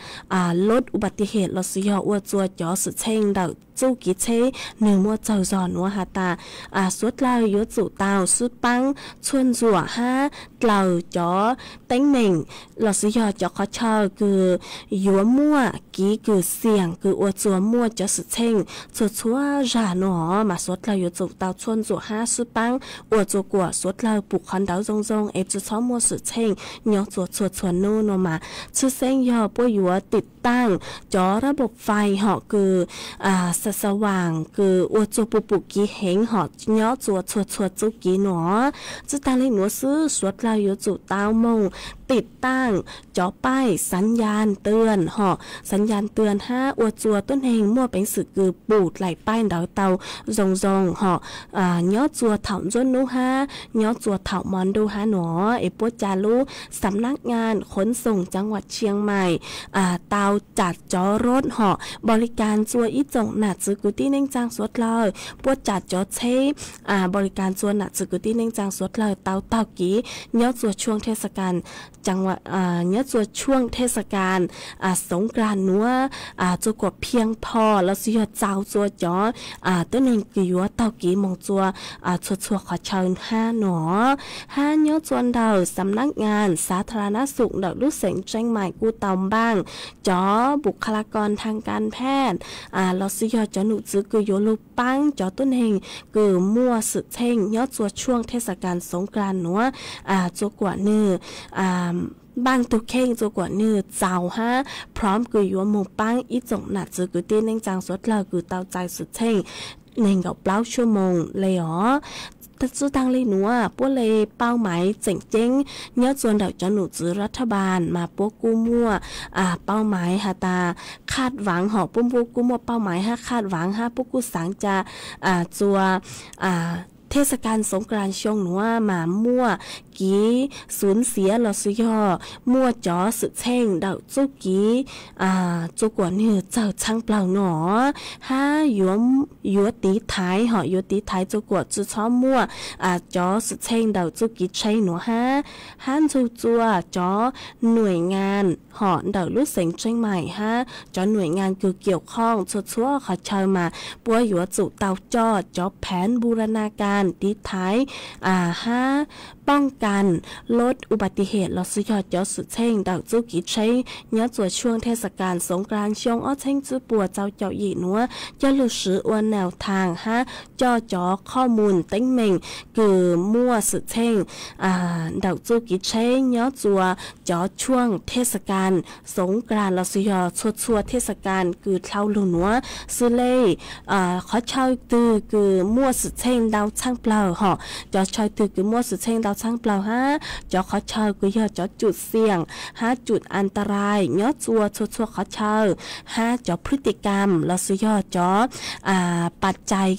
lub uba ti hem lossis yog ua tsua cov xwm txheej ntawm txuj kev tsheb nwg muaj txawg zog nuav has tas suav dlawg yuav tsum tau sib paab txhua ntxuam hab dlaws cov teeb meem lossis yog cov qhov chaw kws yuav muaj kev kws xiam kws ua tsua muaj cov xwm txheej txhua txhua zag nuav mas suav dlawg yuav tsum tau txhua ntxuam hab sib paab ua tsua kuam suav dlawg pum qhov ntawd zoo zoo es tsi txhob muaj xwm txheej nyob tsua txhua txhua nub nuav mas tshwj xeeb yog puab yuav tim taaj cov rab npau fais hom kws xa xa vaam kws ua tsua pum pum kev heev hom nyob tsua txhua txhua txuj kev nuav. Tsi taag le nuav xwb suav dlawg yuav tsum tau moog tim taaj cov paij xav yas twag hom xav yas twag hab ua tsua tuab neeg muaj peev xwm kws pum dlaim paij ntawd tau zoo zoo hom nyob tsua thaum ntsuab nub hab nyob tsua thaum mo ntuj hab nuav es puab ca lub xam nab ngas khuv xoom cav vam Tsheej Maim tau cam cov rod hom npaum li kas tsua ib tsoom nam txwv kwv tij neej tsaa suav dlawg puab cam cov tsheb npaum li kas tsua nam txwv kwv tij neej tsaa suav dlawg tau taug kev nyob tsua tshuaj thej xa kas nyob tsua tshuaj thej xa kas xoov kag nuav tsua kuam phiaj pho lossis yog txaus tsua cov tuab neeg kws yuav taug kev moog tsua txhua txhua qhov chaw hab nuav hab nyob tsua ntawm xam nab ngas xav tha ra nab xum ntawm lub xeev Tsheej Maim kuj tau npaaj cov npum kha la kos thaj kas phej lossis yog cov num txwv kws yuav lug paab cov tuab neeg kws muaj xwm txheej nyob tsua tshuaj thej xa kas xoov kag nuav tsua kuam nwg npaaj tug kheej tsua kuam nwg txaus hab phroom kws yuav moog paab ib tsoom nam txwv kwv tij neej tsaa suav dlawg kws tau txais xwm txheej neeg nkaum plaub xuab moos le os. Tsi taag le nuav puab le pauj maiv tseem ceeb nyob tsua ntawm cov num txwv rab thaj npas mas puab kuj muaj pauj maiv has tas khaj vaav hom puab kuj muaj pauj maiv hab khaj vaav hab puab kuj xaav ca tsua thej xa kas xoov kag xyoo nuav mas muaj kev xuv xiav lossis yog muaj cov xwm txheej ntawm txuj kev tsua kuam nwg txawg txhaab plawg nuav hab yuav tiv thaiv hom yuav tiv thaiv tsua kuam tsi txhob muaj cov xwm txheej ntawm txuj kev tsheb nuav hab hab ntxug tsua cov nuam ngas hom ntawm lub xeev Tsheej Maim hab cov nuam ngas kws kiaum qhoom txhua txhua qhov chaw mas puab yuav tsum tau coj cov pheev npu ra na kas tiv thaiv hab pauj kas lub uba ti hem lossis yog cov xwm txheej ntawm txuj kev tsheb nyob tsua tshuaj thej xa kas xoov kag xyoo ob txheeb tswb puas txaus caum yim nuav coj lug swv ua nau thaag hab coj cov qhoj mus teeb meem kws muaj xwm txheej ntawm txuj kev tsheb nyob tsua cov tshuaj thej xa kas xoov kag lossis yog txhua txhua thej xa kas kws dlhau lug nuav xws le qhov chaw twg kws muaj xwm txheej ntau txhaaj plawg hom cov chaw twg kws muaj xwm txheej ntau txhaaj plawg hab cov qhov chaw kws yog cov cum xiam hab cum a ta rai nyob tsua txhua txhua qhov chaw hab cov phwj ti kam lossis yog cov pas cai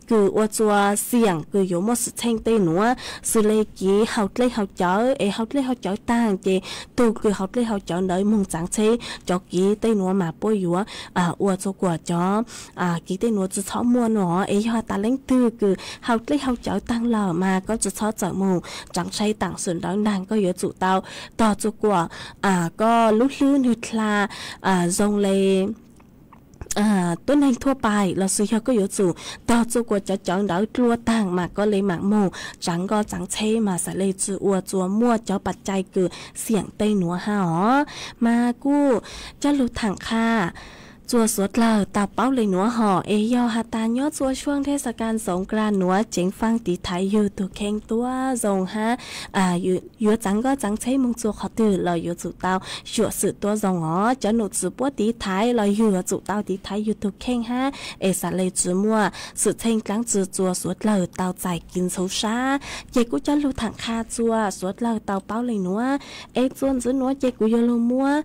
kws ua tsua xiam kws yuav muaj xwm txheej tej nuav xws le kev haus dlej haus cawv es haus dlej haus cawv taag ces tug kws haus dlej haus cawv ntawd moog txaav tsheb cov kev tej nuav mas puab yuav ua tsua kuam cov kev tej nuav tsi txhob muaj nuav es yog tas leej twg kws haus dlej haus cawv taag lawm mas koj tsi txhob txawm moog txaav tsheb taam sim ntawd naag koj yuav tsum tau tog tsua kuam koj lub hlwb nwg dlha zoo le tuab neeg thuaj pais los sis yog koj yuav tsum tog txua kuas cov cawv ntawd dlua taag mas koj le maam moog tsav nkoj tsav tsheb mas xaav le tsi ua txuas muaj cov pas cai kws xiam tej nuav hab os. Mas kuj coj lug thaam qha txua suav dlawg tau paub le nuav hos es yog has tas nyob txua suaj ntheb xav kas xoov kla nuav ceev faaj tiv thaiv yug tug kheej tuab zoo hab yuav tsav nkoj tsav tsheb moog txua qhov twg los yuav tsum tau xyuam xim tuab zoo os. Cov num txwv puab tiv thaiv los yug yuav tsum tau tiv thaiv yug tug kheej hab es xaav le tsi muaj xwm txheej dlaab tsi txua suav dlawg tau txais kev ntxhov sab. Ces kuj coj lug thaam qha txua suav dlawg tau paub le nuav es txua ntxiv nuav ces kuv yuav lug muab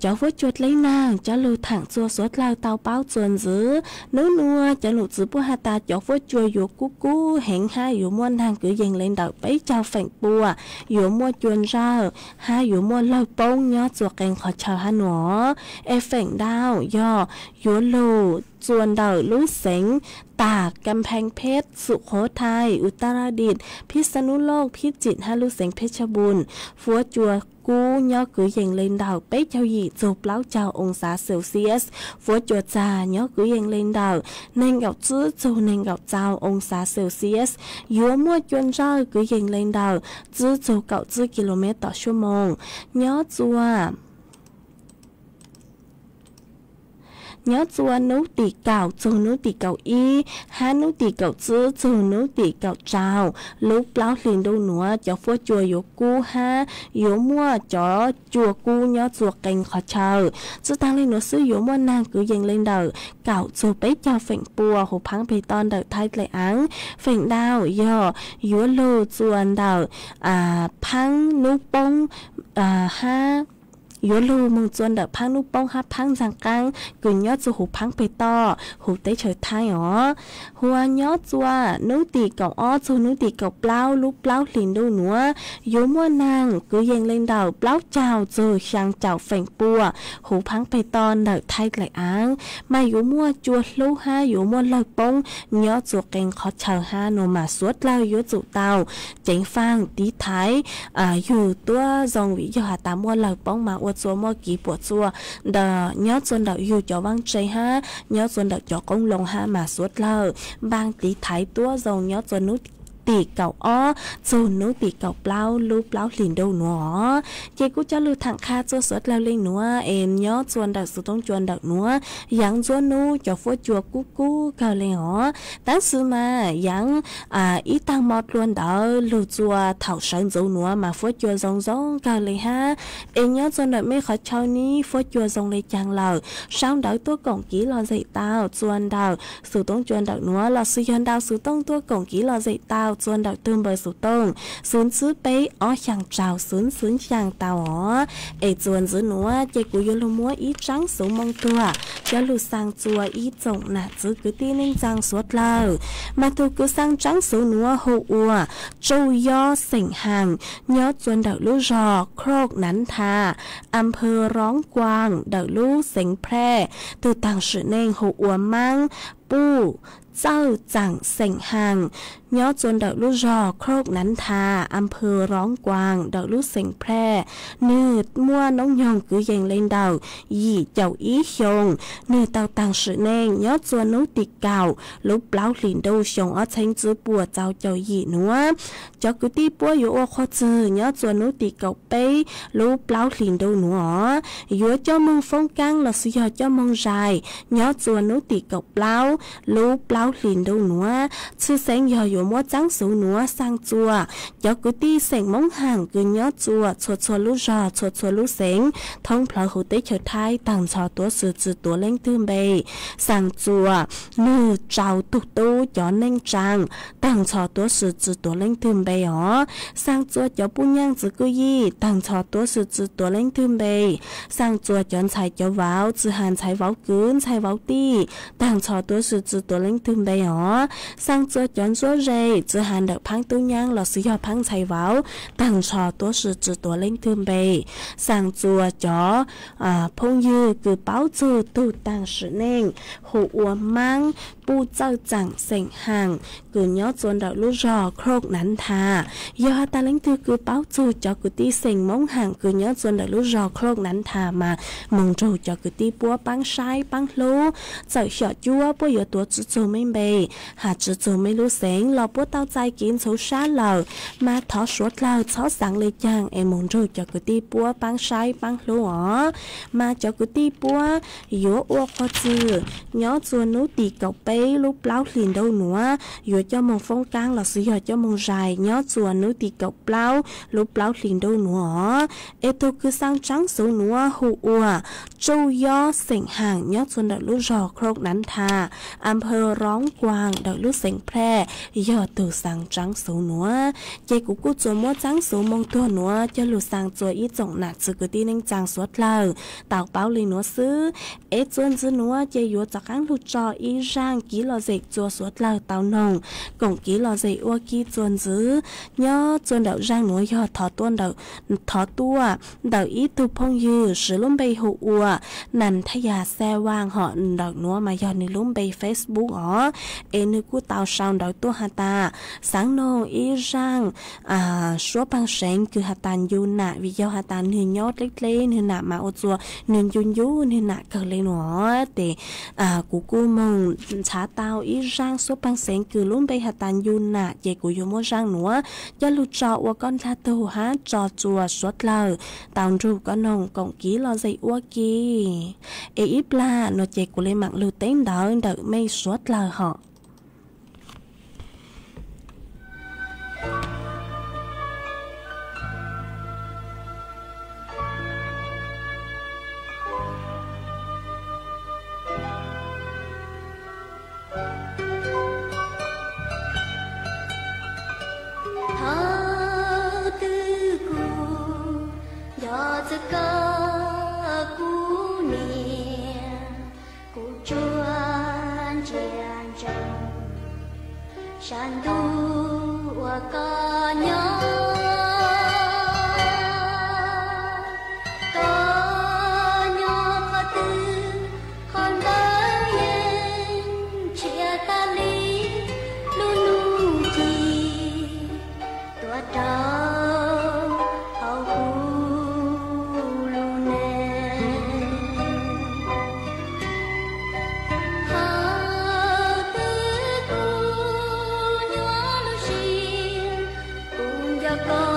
cov huab cua dleb naag coj lug thaam txua suav dlawg tau paub txua ntxiv. Nub nuav cov num txwv puab has tas cov huab cua yuav kub kub heev hab yuav muaj naag kwv yees le ntawm peb caug feem pua, yuav muaj cua ntsawj hab yuav muaj lawg poob nyob txua qee qhov chaw hab nuav. Es feem ntau yog yuav lug txua ntawm lub xeev tas Kam Pheej Phej, Xum Qhuv Thais, U Tar Dis, Phij Xa Nub Looj, Phij Tsim hab lub xeev Phej Tshaj Npum, huab cua kub nyob kwv yees le ntawm peb caug yim txug plaub caug oo xav Celsius, huab cua txag nyob kwv yees le ntawm neeg nkaum tsib txug neeg nkaum txaus oo xav Celsius, yuav muaj cua ntsawj kwv yees le ntawm tsib txug kaum tsib kilomev tom suab moos. Nyob txua nyob txua nub tim kaum txug nub tim kaum ib hab nub tim kaum tsib txug nub tim kaum rau lub plaub hlis ntuj nuav cov huab cua yuav kub hab yuav muaj cov cua kub nyob txua qee qhov chaw. Tsi taag le nuav xwb yuav muaj naag kwv yees le ntawm kaum txug peb caug feem pua huv phaab peg toj ntawm Thaib Dlaim Aav. Feem ntau yog yuav lug txua ntawm phaab nub poob hab yuav lug moog txua ntawm phaab nub poob hab phaab ntxaag qaab kws nyob txua huv phaab peg toj huv teb chaws Thaib os. Huv nyob txua nub tim kaum ob txug nub tim kaum plaub lub plaub hlis ntuj nuav yuav muaj naag kwv yees le ntawm plaub caug txug xyaa caum feem pua huv phaab peg toj ntawm Thaib Dlaim Aav, mas yuav muaj cua hlub hab yuav muaj lawg poob nyob txua qee qhov chaw hab nuav mas suav dlawg yuav tsum tau ceev faaj tiv thaiv yug tuab zoo vim yog has tas muaj lawg poob mas ua txua muaj kev puam txua ntawm nyob txua ntawm yug cov vaab tse hab nyob txua ntawm cov qoob loo hab mas suav dlawg npaaj tiv thaiv tuab zoo nyob txua nub tim kaum ob txug nub tim kaum plaub lub plaub hlis ntuj nuav os. Ces kuj coj lug thaam qha txua suav dlawg le nuav es nyob txua ntawm xuv toob cua ntawm nuav yaav ntxuab nub cov huab cua kub kub kawg le os. Tab sis mas yaav ib taag mo dlua ntawd lug txua thaum sawv ntxuv nuav mas huab cua zoo zoo kawg le hab. Es nyob txua ntawm mej qhov chaw neb huab cua zoo le caag lawm sau ntawv tuaj koom kev lom zem tau txua ntawm xuv toob cua ntawm nuav los sis yog ntau xuv tooj tuaj koom kev lom zem tau txua ntawm tug npawb xuv tooj xuv tsib peb ob xyaa rau xuv xuv xyaa tau os. Es txua ntxiv nuav ces kuv yuav lug muab ib tsaab xuv moo tuag coj lug xaa txua ib tsoom nam txiv kwv tij neej tsaa suav dlawg. Mas tug kws xaa tsaab xuv nuav hu ua Tsuj Yob Xeem Haas, nyob txua ntawm lub zog Kroj Nav Tha, Am Phw Roob Kuas ntawm lub xeev Phraj. Tug taag sim neej hu ua Maab Puj Txawj Txaam Xeem Haas, nyob txua ntawm lub zog Kroj Nav Tha, Am Phw Roob Kuas ntawm lub xeev Phraj. Nwg muaj noob nyoog kwv yees le ntawm yim caum ib xyoo. Nwg tau taag sim neej nyob txua nub tim kaum lub plaub hlis ntuj xyoo ob txheeb tsib puas txaus caum yim nuav. Cov kwv tij puab yuav ua qhua txwg nyob txua nub tim kaum peb lub plaub hlis ntuj nuav os. Yuav coj moog foob kaab los sis yog coj moog zais nyob txua nub tim kaum plaub lub plaub hlis ntuj nuav. Tshwj xeeb yog yuav muab tsaab xuv nuav xaa txua cov kwv tij xeem Moob Haas kws nyob txua txhua txhua lub zog txhua txhua lub xeev thoob plawg huv teb chaws Thaib taag nrho tuav swm tsi tuav leej twg npe. Xaa txua nwg rau tug tub cov neej tsaa taag nrho tuav swm tsi tuav leej twg npe os. Xaa txua cov puj nyaaj txiv kwj yij taag nrho tuav swm tsi tuav leej twg npe. Xaa txua cov ntxhais cov vauv tsi has ntxhais vauv kwv ntxhais vauv tij taag nrho tuav swm tsi tuav leej twg npe os. Xaa txua cov ntsuab ze txwv has ntawm phaab tub nyaab lossis yog phaab ntxhais vauv taag nrho tuab si tsi tuav leej twg npe. Xaa txuas cov phooj ywg kws paub txug tug taag sim neej hu ua Maab Puj Txawj Txaam xeem Haam kws nyob txua ntawm lub zog Khlooj Nav Ntha. Yog has tas leej twg kws paub txug cov kwv tij xeem Moob Haam kws nyob txua ntawm lub zog Khlooj Nav Ntha mas moog nrug cov kwv tij puab paab saib paab hlub. Txawm xyom cuab puab yuav tuav tsi txug mej npe, has tsi txug mej lub xeev los puab tau txais kev ntxhov sab lawm, mas thov suav dlawg txhob xaav le caag es moog nrug cov kwv tij puab paab saib paab hlub os. Mas cov kwv tij puab yuav ua qhov twg nyob txua nub tim kaum peb lub plaub hlis ntuj nuav, yuav coj moog foob kaab lossis yog coj moog zais nyob txua nub tim kaum plaub lub plaub hlis ntuj nuav os. Es tug kws xaa tsaab xuv nuav hu ua Tsuj Yob xeem Haam nyob txua ntawm lub zog Khlooj Nav Ntha, Amper Roob Kuaam ntawm lub xeev Phlej, yog tug xaa tsaab xuv nuav. Ces kuv kuj tsuas muab tsaab xuv moog tuag nuav coj lug xaa txua ib tsoom nam txiv kwv tij neej tsaa suav dlawg tau paub le nuav xwb. Es txua ntxiv nuav ces yuav rov qaab lug tso ib zaaj kiv lom zem txua suav dlawg tau noog koom kiv lom zem ua ke txua ntxiv. Nyob txua ntawm zaaj nuav yog thov tuaj ntawm, thov tuaj ntawm ib tug phooj ywg siv lub npe hu ua Nas Thaj Yas Xaj Vaaj hom ntawm nuav mas yog nwg lub npe Facebook os. Es nwg kuj tau sau ntawv tuaj has tas xaav noog ib zaaj suab paag seev kws has tas ncu nam, vim yog has tas nwg nyob dleb dleb nwg nam mas ua txua nwg ncu ncu nwg nam kawg le nuav. Tes kuv kuj moog nrhav tau ib zaaj suab paag seev kws lub npe has tas ncu nam, ces kuv yuav muab zaaj nuav coj lug tso ua koj dlaag tug hab tso txua suav dlawg tau nrug koj noog koom kiv lom zem ua ke. Es ib plag nuav ces kuv le maam lug teb ntawv ntawm mej suav dlawg hom. Thaum twg kuv nco txog koj kuv niam, kuv tsuas ntsia ntsoov sab ntuj uas koj nyob. Koj nyob qhov twg, qhov ntawd yeej nrhiav tag li lub nub ci tuaj rau hauv kuv lub neej. Qhov twg kuv nyuaj lub siab, kuv nco koj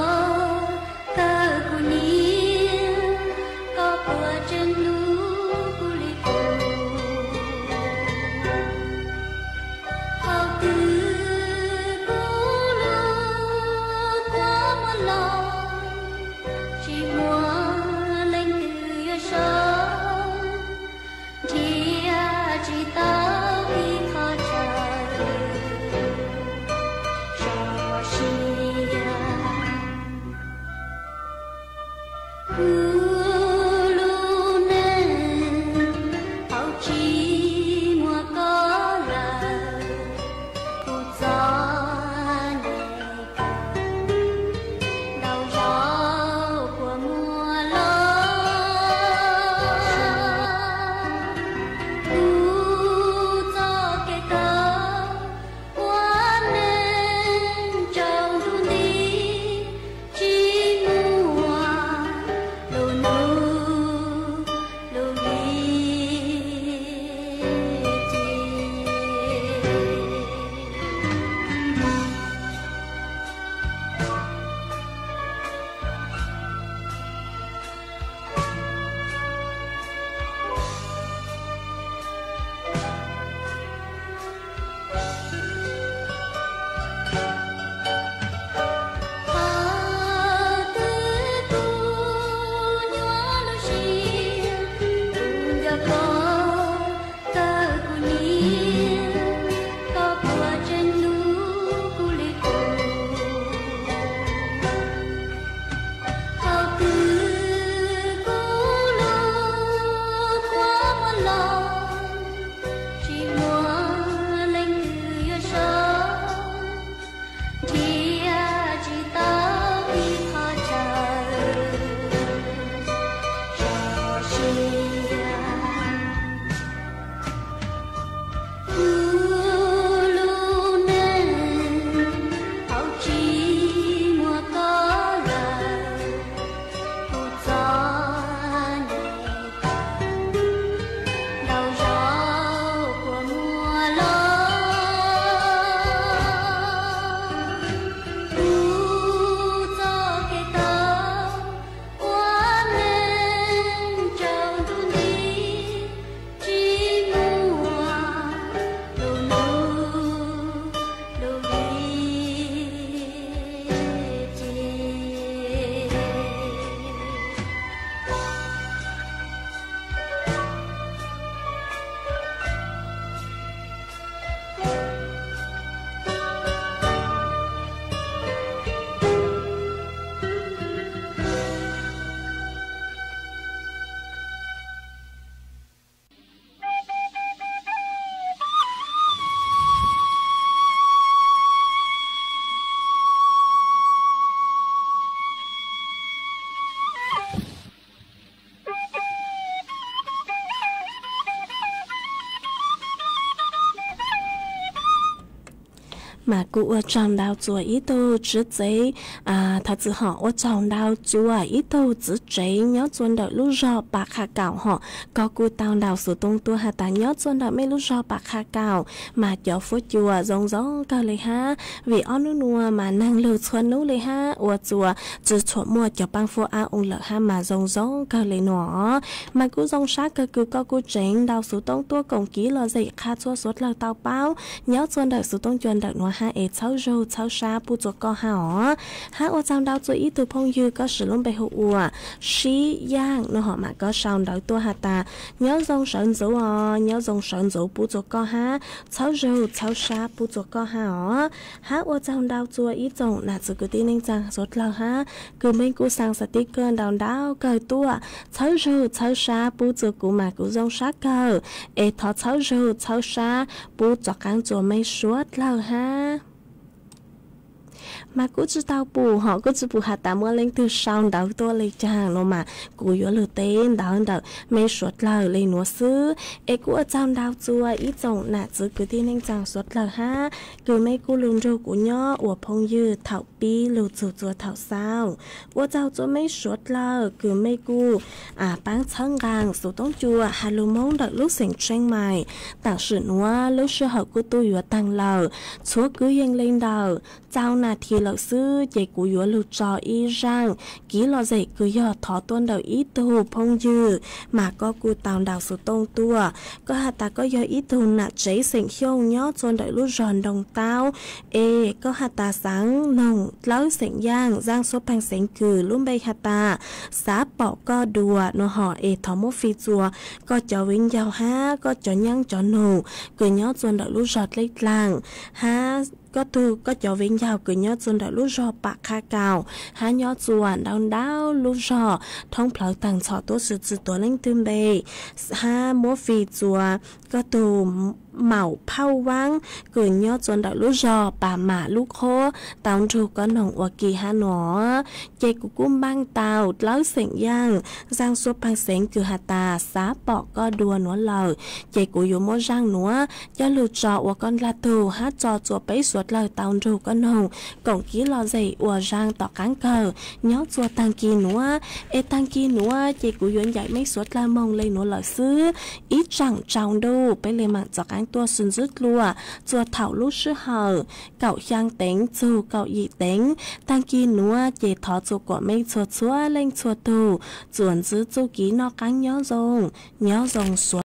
kawg kuv niam, koj puas tseem hlub kuv li kuv. Thaum twg kuv lub kua muag los, tsis muaj leej twg yuav saib, nrhiav tsis tau tib qho chaw zoo siab. Kuv lub neej thaum tsis muaj koj lawm, kuv txom nyem kawg, ntau zaus kua muag los. Kuv txoj kev kawm ua neej tsaus ntuj nti, tsis muaj lub Mas kuj ua tsaug ntau txuas ib tug tswv tsev, thov txim, hom ua tsaug ntau txuas ib tug txwv tsev nyob txua ntawm lub zog Pas Qha Kaum hom, koj kuj tau ntaus xov tooj tuaj has tas nyob txua ntawm mej lub zog Pas Qha Kaum mas cov fuab cua zoo zoo kawg le hab, vim ob nub nuav mas neeg lug txhua nub le hab ua txuas tsi tshua muaj cov paab fuab ab oo lawm hab mas zoo zoo kawg le nuav. Mas kuj zoo sab kawg kws koj kuj tseev ntaus xov tooj tuaj koom kiv lom zem qha txhua suav dlawg tau paub nyob txua ntawm xov tooj cua ntawm nuav hab es txhawb zug txhawb sab pub txua koj hab os. Hab ua tsaug ntau txuas ib tug phooj ywg koj siv lub npe hu ua Sib Yaaj nuav hom mas koj sau ntawv tuaj has tas nyob zoo sawv ntxuv os, nyob zoo sawv ntxuv pub txua koj hab, txhawb zug txhawb sab pub txua koj hab os. Hab ua tsaug ntau txuas ib tsoom nam txiv kwv tij neej tsaa suav dlawg hab kws mej kuj xaa xas tib kawg ntau ntau kawg tuaj, txhawb zug txhawb sab pub txua kuv mas kuv zoo sab kawg, es thov txhawb zug txhawb sab pub txuas qaab txua mej suav dlawg hab. Mas kuj tsi tau pum hom kuj tsi pum has tas muaj leej twg sau ntawv tuaj le caag nuav mas kuv yuav lug teb ntawv ntawm mej suav dlawg le nuav xwb. Es kuj ua tsaug ntau txuas ib tsoom nam txiv kwv tij neej tsaa suav dlawg hab kws mej kuj lug nrug kuv nyob ua phooj ywg thaum pib lug txug txua thaum xaus. Ua tsaug txua mej suav dlawg kws mej kuj paab txhawb nqaa xov tooj cua has lug Moob ntawm lub xeem Tsheej Maim. Taam sim nuav lub sij hawm kuj tuaj yuav taag lawm, txhua kwv yees le ntawm txaus nas this lawm xwb ces kuv yuav lug tso ib zaaj kiv lom zem kws yog thov tuaj ntawm ib tug phooj ywg mas koj kuj tau ntaus xov tooj tuaj. Koj has tas koj yog ib tug nam tsev xeem Xyooj nyob txua ntawm lub zog Ntoo Taub, es koj has tas xaav noog dlawb xeem Yaaj zaaj xuab paag xeev kws lub npe has tas Xav Pom Koj Dua nuav hom es thov muab fij txua koj cov viv ncaus hab koj cov nyaab cov nug kws nyob txua ntawm lub zog Dlej Dlaag hab koj tug koj cov viv ncaus kws nyob txua ntawm lub zog Pam Qha Kaum hab nyob txua ntau ntau lub zog thoob plawg taag ntxhov tuab si tsi tuav leej twg npe, hab muab fij txua koj tug Maum Phauj Vaab kws nyob txua ntawm lub zog Pas Mam Lub Qhob tau nrug koj noog ua ke hab nuav. Ces kuv kuj npaaj tau dlawb xeem Yaaj zaaj xuab paag xeev kws has tas Xav Pom Koj Dua nuav lawm, ces kuv yuav muab zaaj nuav coj lug tso ua koj ndlag tug hab tso txua peb suav dlawg tau nrug koj noog koom kiv lom zem ua zaaj tom qaab kawg nyob txua taag kis nuav. Es taag kis nuav ces kuv yuav ncaim mej suav dlawg moog le nuav lawm xwb. Ib tsaam tsaus ntuj peb le maam txuas qaab tuaj sib ntsib dlua txua thaum lub sij hawm kaum xyaa teev txug kaum yim teev. Taag kis nuav ces thov txua kuas mej txhua txhua leej txhua tug txuas ntsib txuj kev noj qaab nyob zoo, nyob zoo suav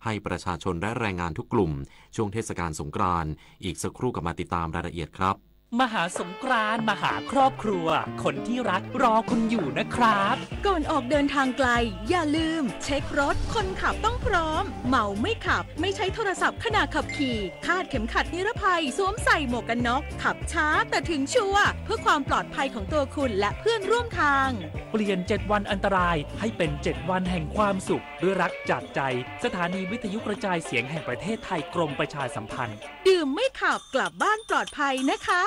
ให้ประชาชนและแรงงานทุกกลุ่มช่วงเทศกาลสงกรานต์ อีกสักครู่กลับมาติดตามรายละเอียดครับ มหาสงกรานต์ มหาครอบครัว คนที่รักรอคุณอยู่นะครับ ก่อนออกเดินทางไกล อย่าลืม เช็ครถ คนขับต้องพร้อม เมาไม่ขับ ไม่ใช้โทรศัพท์ขณะขับขี่ คาดเข็มขัดนิรภัย สวมใส่หมวกกันน็อก ขับช้าแต่ถึงชัวร์ เพื่อความปลอดภัยของตัวคุณและเพื่อนร่วมทาง เปลี่ยนเจ็ดวันอันตราย ให้เป็นเจ็ดวันแห่งความสุข ด้วยรักจากใจ สถานีวิทยุกระจายเสียงแห่งประเทศไทย กรมประชาสัมพันธ์ ดื่มไม่ขับ กลับบ้านปลอดภัยนะคะ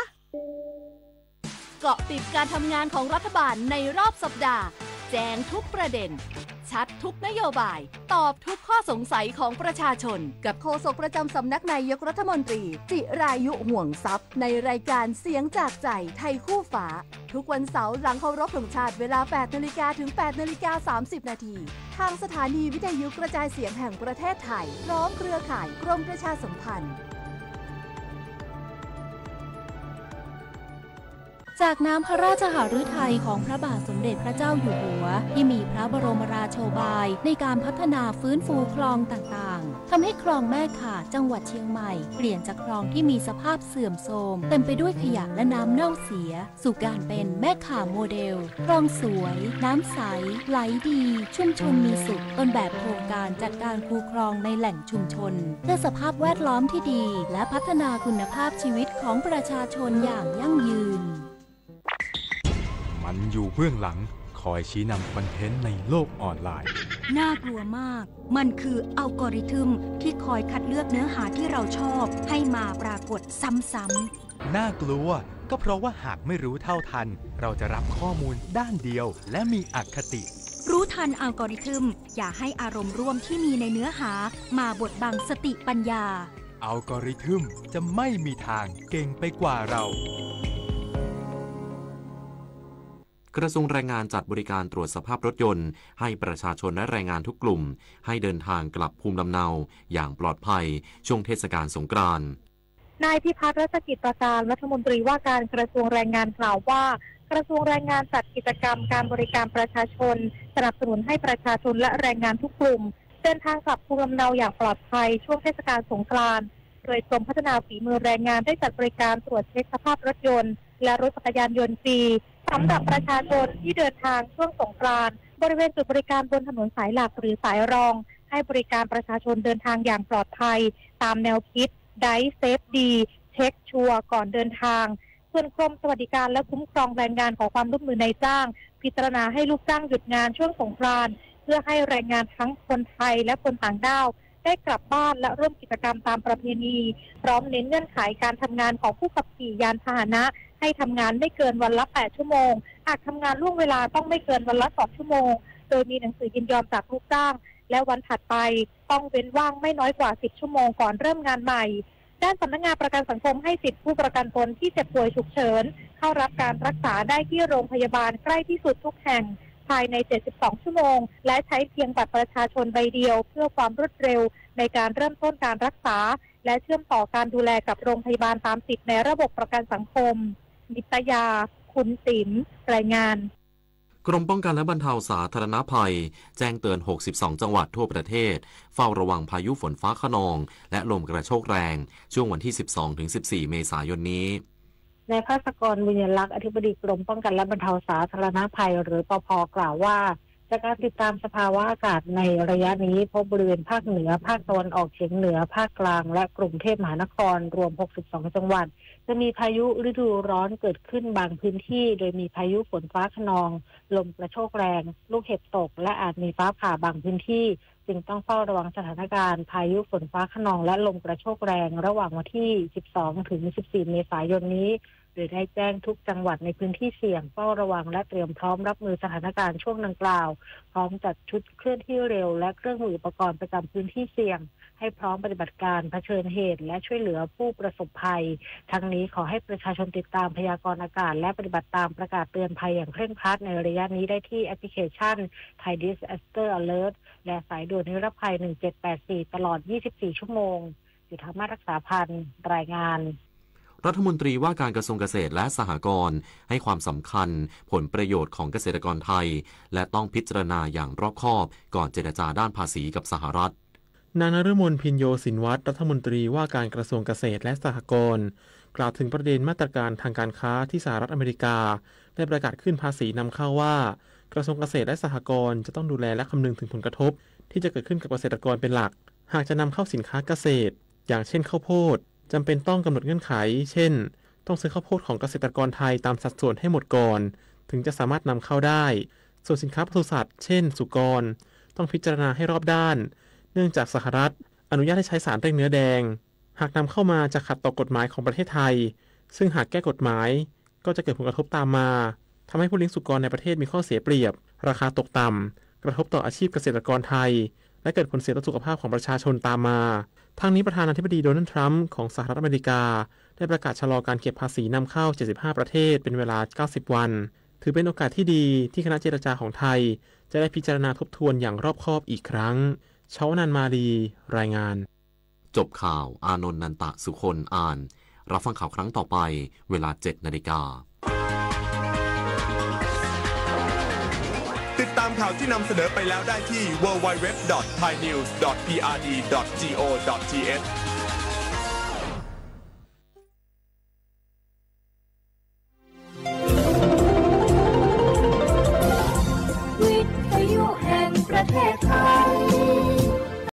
เกาะติดการทำงานของรัฐบาลในรอบสัปดาห์ แจ้งทุกประเด็น ชัดทุกนโยบาย ตอบทุกข้อสงสัยของประชาชน กับโฆษกประจำสำนักนายกรัฐมนตรี จิรายุ ห่วงทรัพย์ ในรายการเสียงจากใจไทยคู่ฟ้า ทุกวันเสาร์หลังเคารพธงชาติเวลา แปดนาฬิกา ถึง แปดนาฬิกา สามสิบนาที ทางสถานีวิทยุกระจายเสียงแห่งประเทศไทย พร้อมเครือข่ายกรมประชาสัมพันธ์ จากน้ำพระราชหฤทัยของพระบาทสมเด็จพระเจ้าอยู่หัว ที่มีพระบรมราโชบายในการพัฒนาฟื้นฟูคลองต่างๆ ทำให้คลองแม่ข่าจังหวัดเชียงใหม่ เปลี่ยนจากคลองที่มีสภาพเสื่อมโทรม เต็มไปด้วยขยะและน้ำเน่าเสีย สู่การเป็นแม่ข่าโมเดล คลองสวย น้ำใส ไหลดี ชุมชนมีสุข ต้นแบบโครงการจัดการคูคลองในแหล่งชุมชน เพื่อสภาพแวดล้อมที่ดี และพัฒนาคุณภาพชีวิตของประชาชนอย่างยั่งยืน มันอยู่เบื้องหลัง คอยชี้นำคอนเทนต์ในโลกออนไลน์ น่ากลัวมาก มันคืออัลกอริทึมที่คอยคัดเลือกเนื้อหาที่เราชอบให้มาปรากฏซ้ำๆ น่ากลัว ก็เพราะว่าหากไม่รู้เท่าทัน เราจะรับข้อมูลด้านเดียว และมีอคติ รู้ทันอัลกอริทึม อย่าให้อารมณ์ร่วมที่มีในเนื้อหามาบดบังสติปัญญา อัลกอริทึมจะไม่มีทางเก่งไปกว่าเรา กระทรวงแรงงานจัดบริการตรวจสภาพรถยนต์ให้ประชาชนและแรงงานทุกกลุ่ม ให้เดินทางกลับภูมิลำเนาอย่างปลอดภัยช่วงเทศกาลสงกรานต์ นายพิพัฒน์ รัชกิจประการ รัฐมนตรีว่าการกระทรวงแรงงานกล่าวว่า กระทรวงแรงงานจัดกิจกรรมการบริการประชาชน สนับสนุนให้ประชาชนและแรงงานทุกกลุ่ม เดินทางกลับภูมิลำเนาอย่างปลอดภัยช่วงเทศกาลสงกรานต์ โดยกรมพัฒนาฝีมือแรงงานได้จัดบริการตรวจเช็คสภาพรถยนต์ และรถจักรยานยนต์ฟรี สำหรับประชาชนที่เดินทางช่วงสงกรานต์ บริเวณจุดบริการบนถนนสายหลักหรือสายรอง ให้บริการประชาชนเดินทางอย่างปลอดภัย ตามแนวคิด Drive Safe ดี เช็คชัวร์ก่อนเดินทาง ส่วนกรมสวัสดิการและคุ้มครองแรงงานขอความร่วมมือนายจ้าง พิจารณาให้ลูกจ้างหยุดงานช่วงสงกรานต์ เพื่อให้แรงงานทั้งคนไทยและคนต่างด้าว ได้กลับบ้านและร่วมกิจกรรมตามประเพณี พร้อมเน้นเงื่อนไขการทำงานของผู้ขับขี่ยานพาหนะ ให้ทำงานไม่เกินวันละ แปด ชั่วโมง หากทำงานล่วงเวลาต้องไม่เกินวันละ สอง ชั่วโมง โดยมีหนังสือยินยอมจากลูกจ้าง และวันถัดไปต้องเว้นว่างไม่น้อยกว่า สิบ ชั่วโมงก่อนเริ่มงานใหม่ ด้านสำนักงานประกันสังคมให้สิทธิ์ผู้ประกันตนที่เจ็บป่วยฉุกเฉิน เข้ารับการรักษาได้ที่โรงพยาบาลใกล้ที่สุดทุกแห่ง ภายใน เจ็ดสิบสอง ชั่วโมง และใช้เพียงบัตรประชาชนใบเดียวเพื่อความรวดเร็วในการเริ่มต้นการรักษา และเชื่อมต่อการดูแลกับโรงพยาบาลตามสิทธิ์ในระบบประกันสังคม นิตยา คุณสิม รายงาน กรมป้องกันและบรรเทาสาธารณภัย แจ้งเตือน หกสิบสอง จังหวัดทั่วประเทศ เฝ้าระวังพายุฝนฟ้าคะนอง และลมกระโชกแรง ช่วงวันที่ สิบสองถึงสิบสี่ เมษายนนี้ นายภาสกร บุญยลักษณ์ อธิบดีกรมป้องกันและบรรเทาสาธารณภัย หรือ ปภ กล่าวว่า จากการติดตามสภาวะอากาศในระยะนี้ พบบริเวณภาคเหนือ ภาคตะวันออกเฉียงเหนือ ภาคกลาง และกรุงเทพมหานคร รวม หกสิบสอง จังหวัด จะมีพายุฤดูร้อนเกิดขึ้นบางพื้นที่ โดยมีพายุฝนฟ้าคะนอง ลมกระโชกแรง ลูกเห็บตก และอาจมีฟ้าผ่าบางพื้นที่ จึงต้องเฝ้าระวังสถานการณ์พายุฝนฟ้าคะนองและลมกระโชกแรงระหว่างวันที่ สิบสองถึงสิบสี่ เมษายนนี้ โดยได้แจ้งทุกจังหวัดในพื้นที่เสี่ยงเฝ้าระวังและเตรียมพร้อมรับมือสถานการณ์ช่วงดังกล่าว พร้อมจัดชุดเคลื่อนที่เร็วและเครื่องมืออุปกรณ์ประจำพื้นที่เสี่ยง ให้พร้อมปฏิบัติการเผชิญเหตุและช่วยเหลือผู้ประสบภัย ทั้งนี้ขอให้ประชาชนติดตามพยากรณ์อากาศและปฏิบัติตามประกาศเตือนภัยอย่างเคร่งครัดในระยะนี้ได้ที่แอปพลิเคชัน Thai Disaster Alert และสายด่วนนิรภัย หนึ่งเจ็ดแปดสี่ ตลอด ยี่สิบสี่ ชั่วโมง จุฑามาศ รักษาพันธ์ รายงาน รัฐมนตรีว่าการกระทรวงเกษตรและสหกรณ์ให้ความสำคัญผลประโยชน์ของเกษตรกรไทย และต้องพิจารณาอย่างรอบคอบก่อนเจรจาด้านภาษีกับสหรัฐ นางนฤมล พิญโญสินวัฒน์ รัฐมนตรีว่าการกระทรวงเกษตรและสหกรณ์ กล่าวถึงประเด็นมาตรการทางการค้าที่สหรัฐอเมริกา ได้ประกาศขึ้นภาษีนำเข้าว่า กระทรวงเกษตรและสหกรณ์จะต้องดูแลและคำนึงถึงผลกระทบที่จะเกิดขึ้นกับเกษตรกรเป็นหลัก หากจะนำเข้าสินค้าเกษตร อย่างเช่นข้าวโพด จำเป็นต้องกำหนดเงื่อนไข เช่น ต้องซื้อข้าวโพดของเกษตรกรไทยตามสัดส่วนให้หมดก่อน ถึงจะสามารถนำเข้าได้ ส่วนสินค้าปศุสัตว์ เช่น สุกร ต้องพิจารณาให้รอบด้าน เนื่องจากสหรัฐอนุญาตให้ใช้สารเร่งเนื้อแดง หากนำเข้ามาจะขัดต่อกฎหมายของประเทศไทย ซึ่งหากแก้กฎหมาย ก็จะเกิดผลกระทบตามมา ทำให้ผู้เลี้ยงสุกรในประเทศมีข้อเสียเปรียบ ราคาตกต่ำ กระทบต่ออาชีพเกษตรกรไทย และเกิดผลเสียต่อสุขภาพของประชาชนตามมา ทั้งนี้ประธานาธิบดีโดนัลด์ทรัมป์ของสหรัฐอเมริกา ได้ประกาศชะลอการเก็บภาษีนำเข้า เจ็ดสิบห้า ประเทศเป็นเวลา เก้าสิบ วัน ถือเป็นโอกาสที่ดีที่คณะเจรจาของไทย จะได้พิจารณาทบทวนอย่างรอบคอบอีกครั้ง ชวนันท์ มาลี รายงาน จบข่าว อานนท์ นันตะสุคน อ่าน รับฟังข่าวครั้งต่อไป เวลา เจ็ดนาฬิกา ติดตามข่าวที่นำเสนอไปแล้วได้ที่ ดับเบิลยู ดับเบิลยู ดับเบิลยู ดอท ไทยนิวส์ ดอท พีอาร์ดี ดอท จี โอ ดอท ที เอช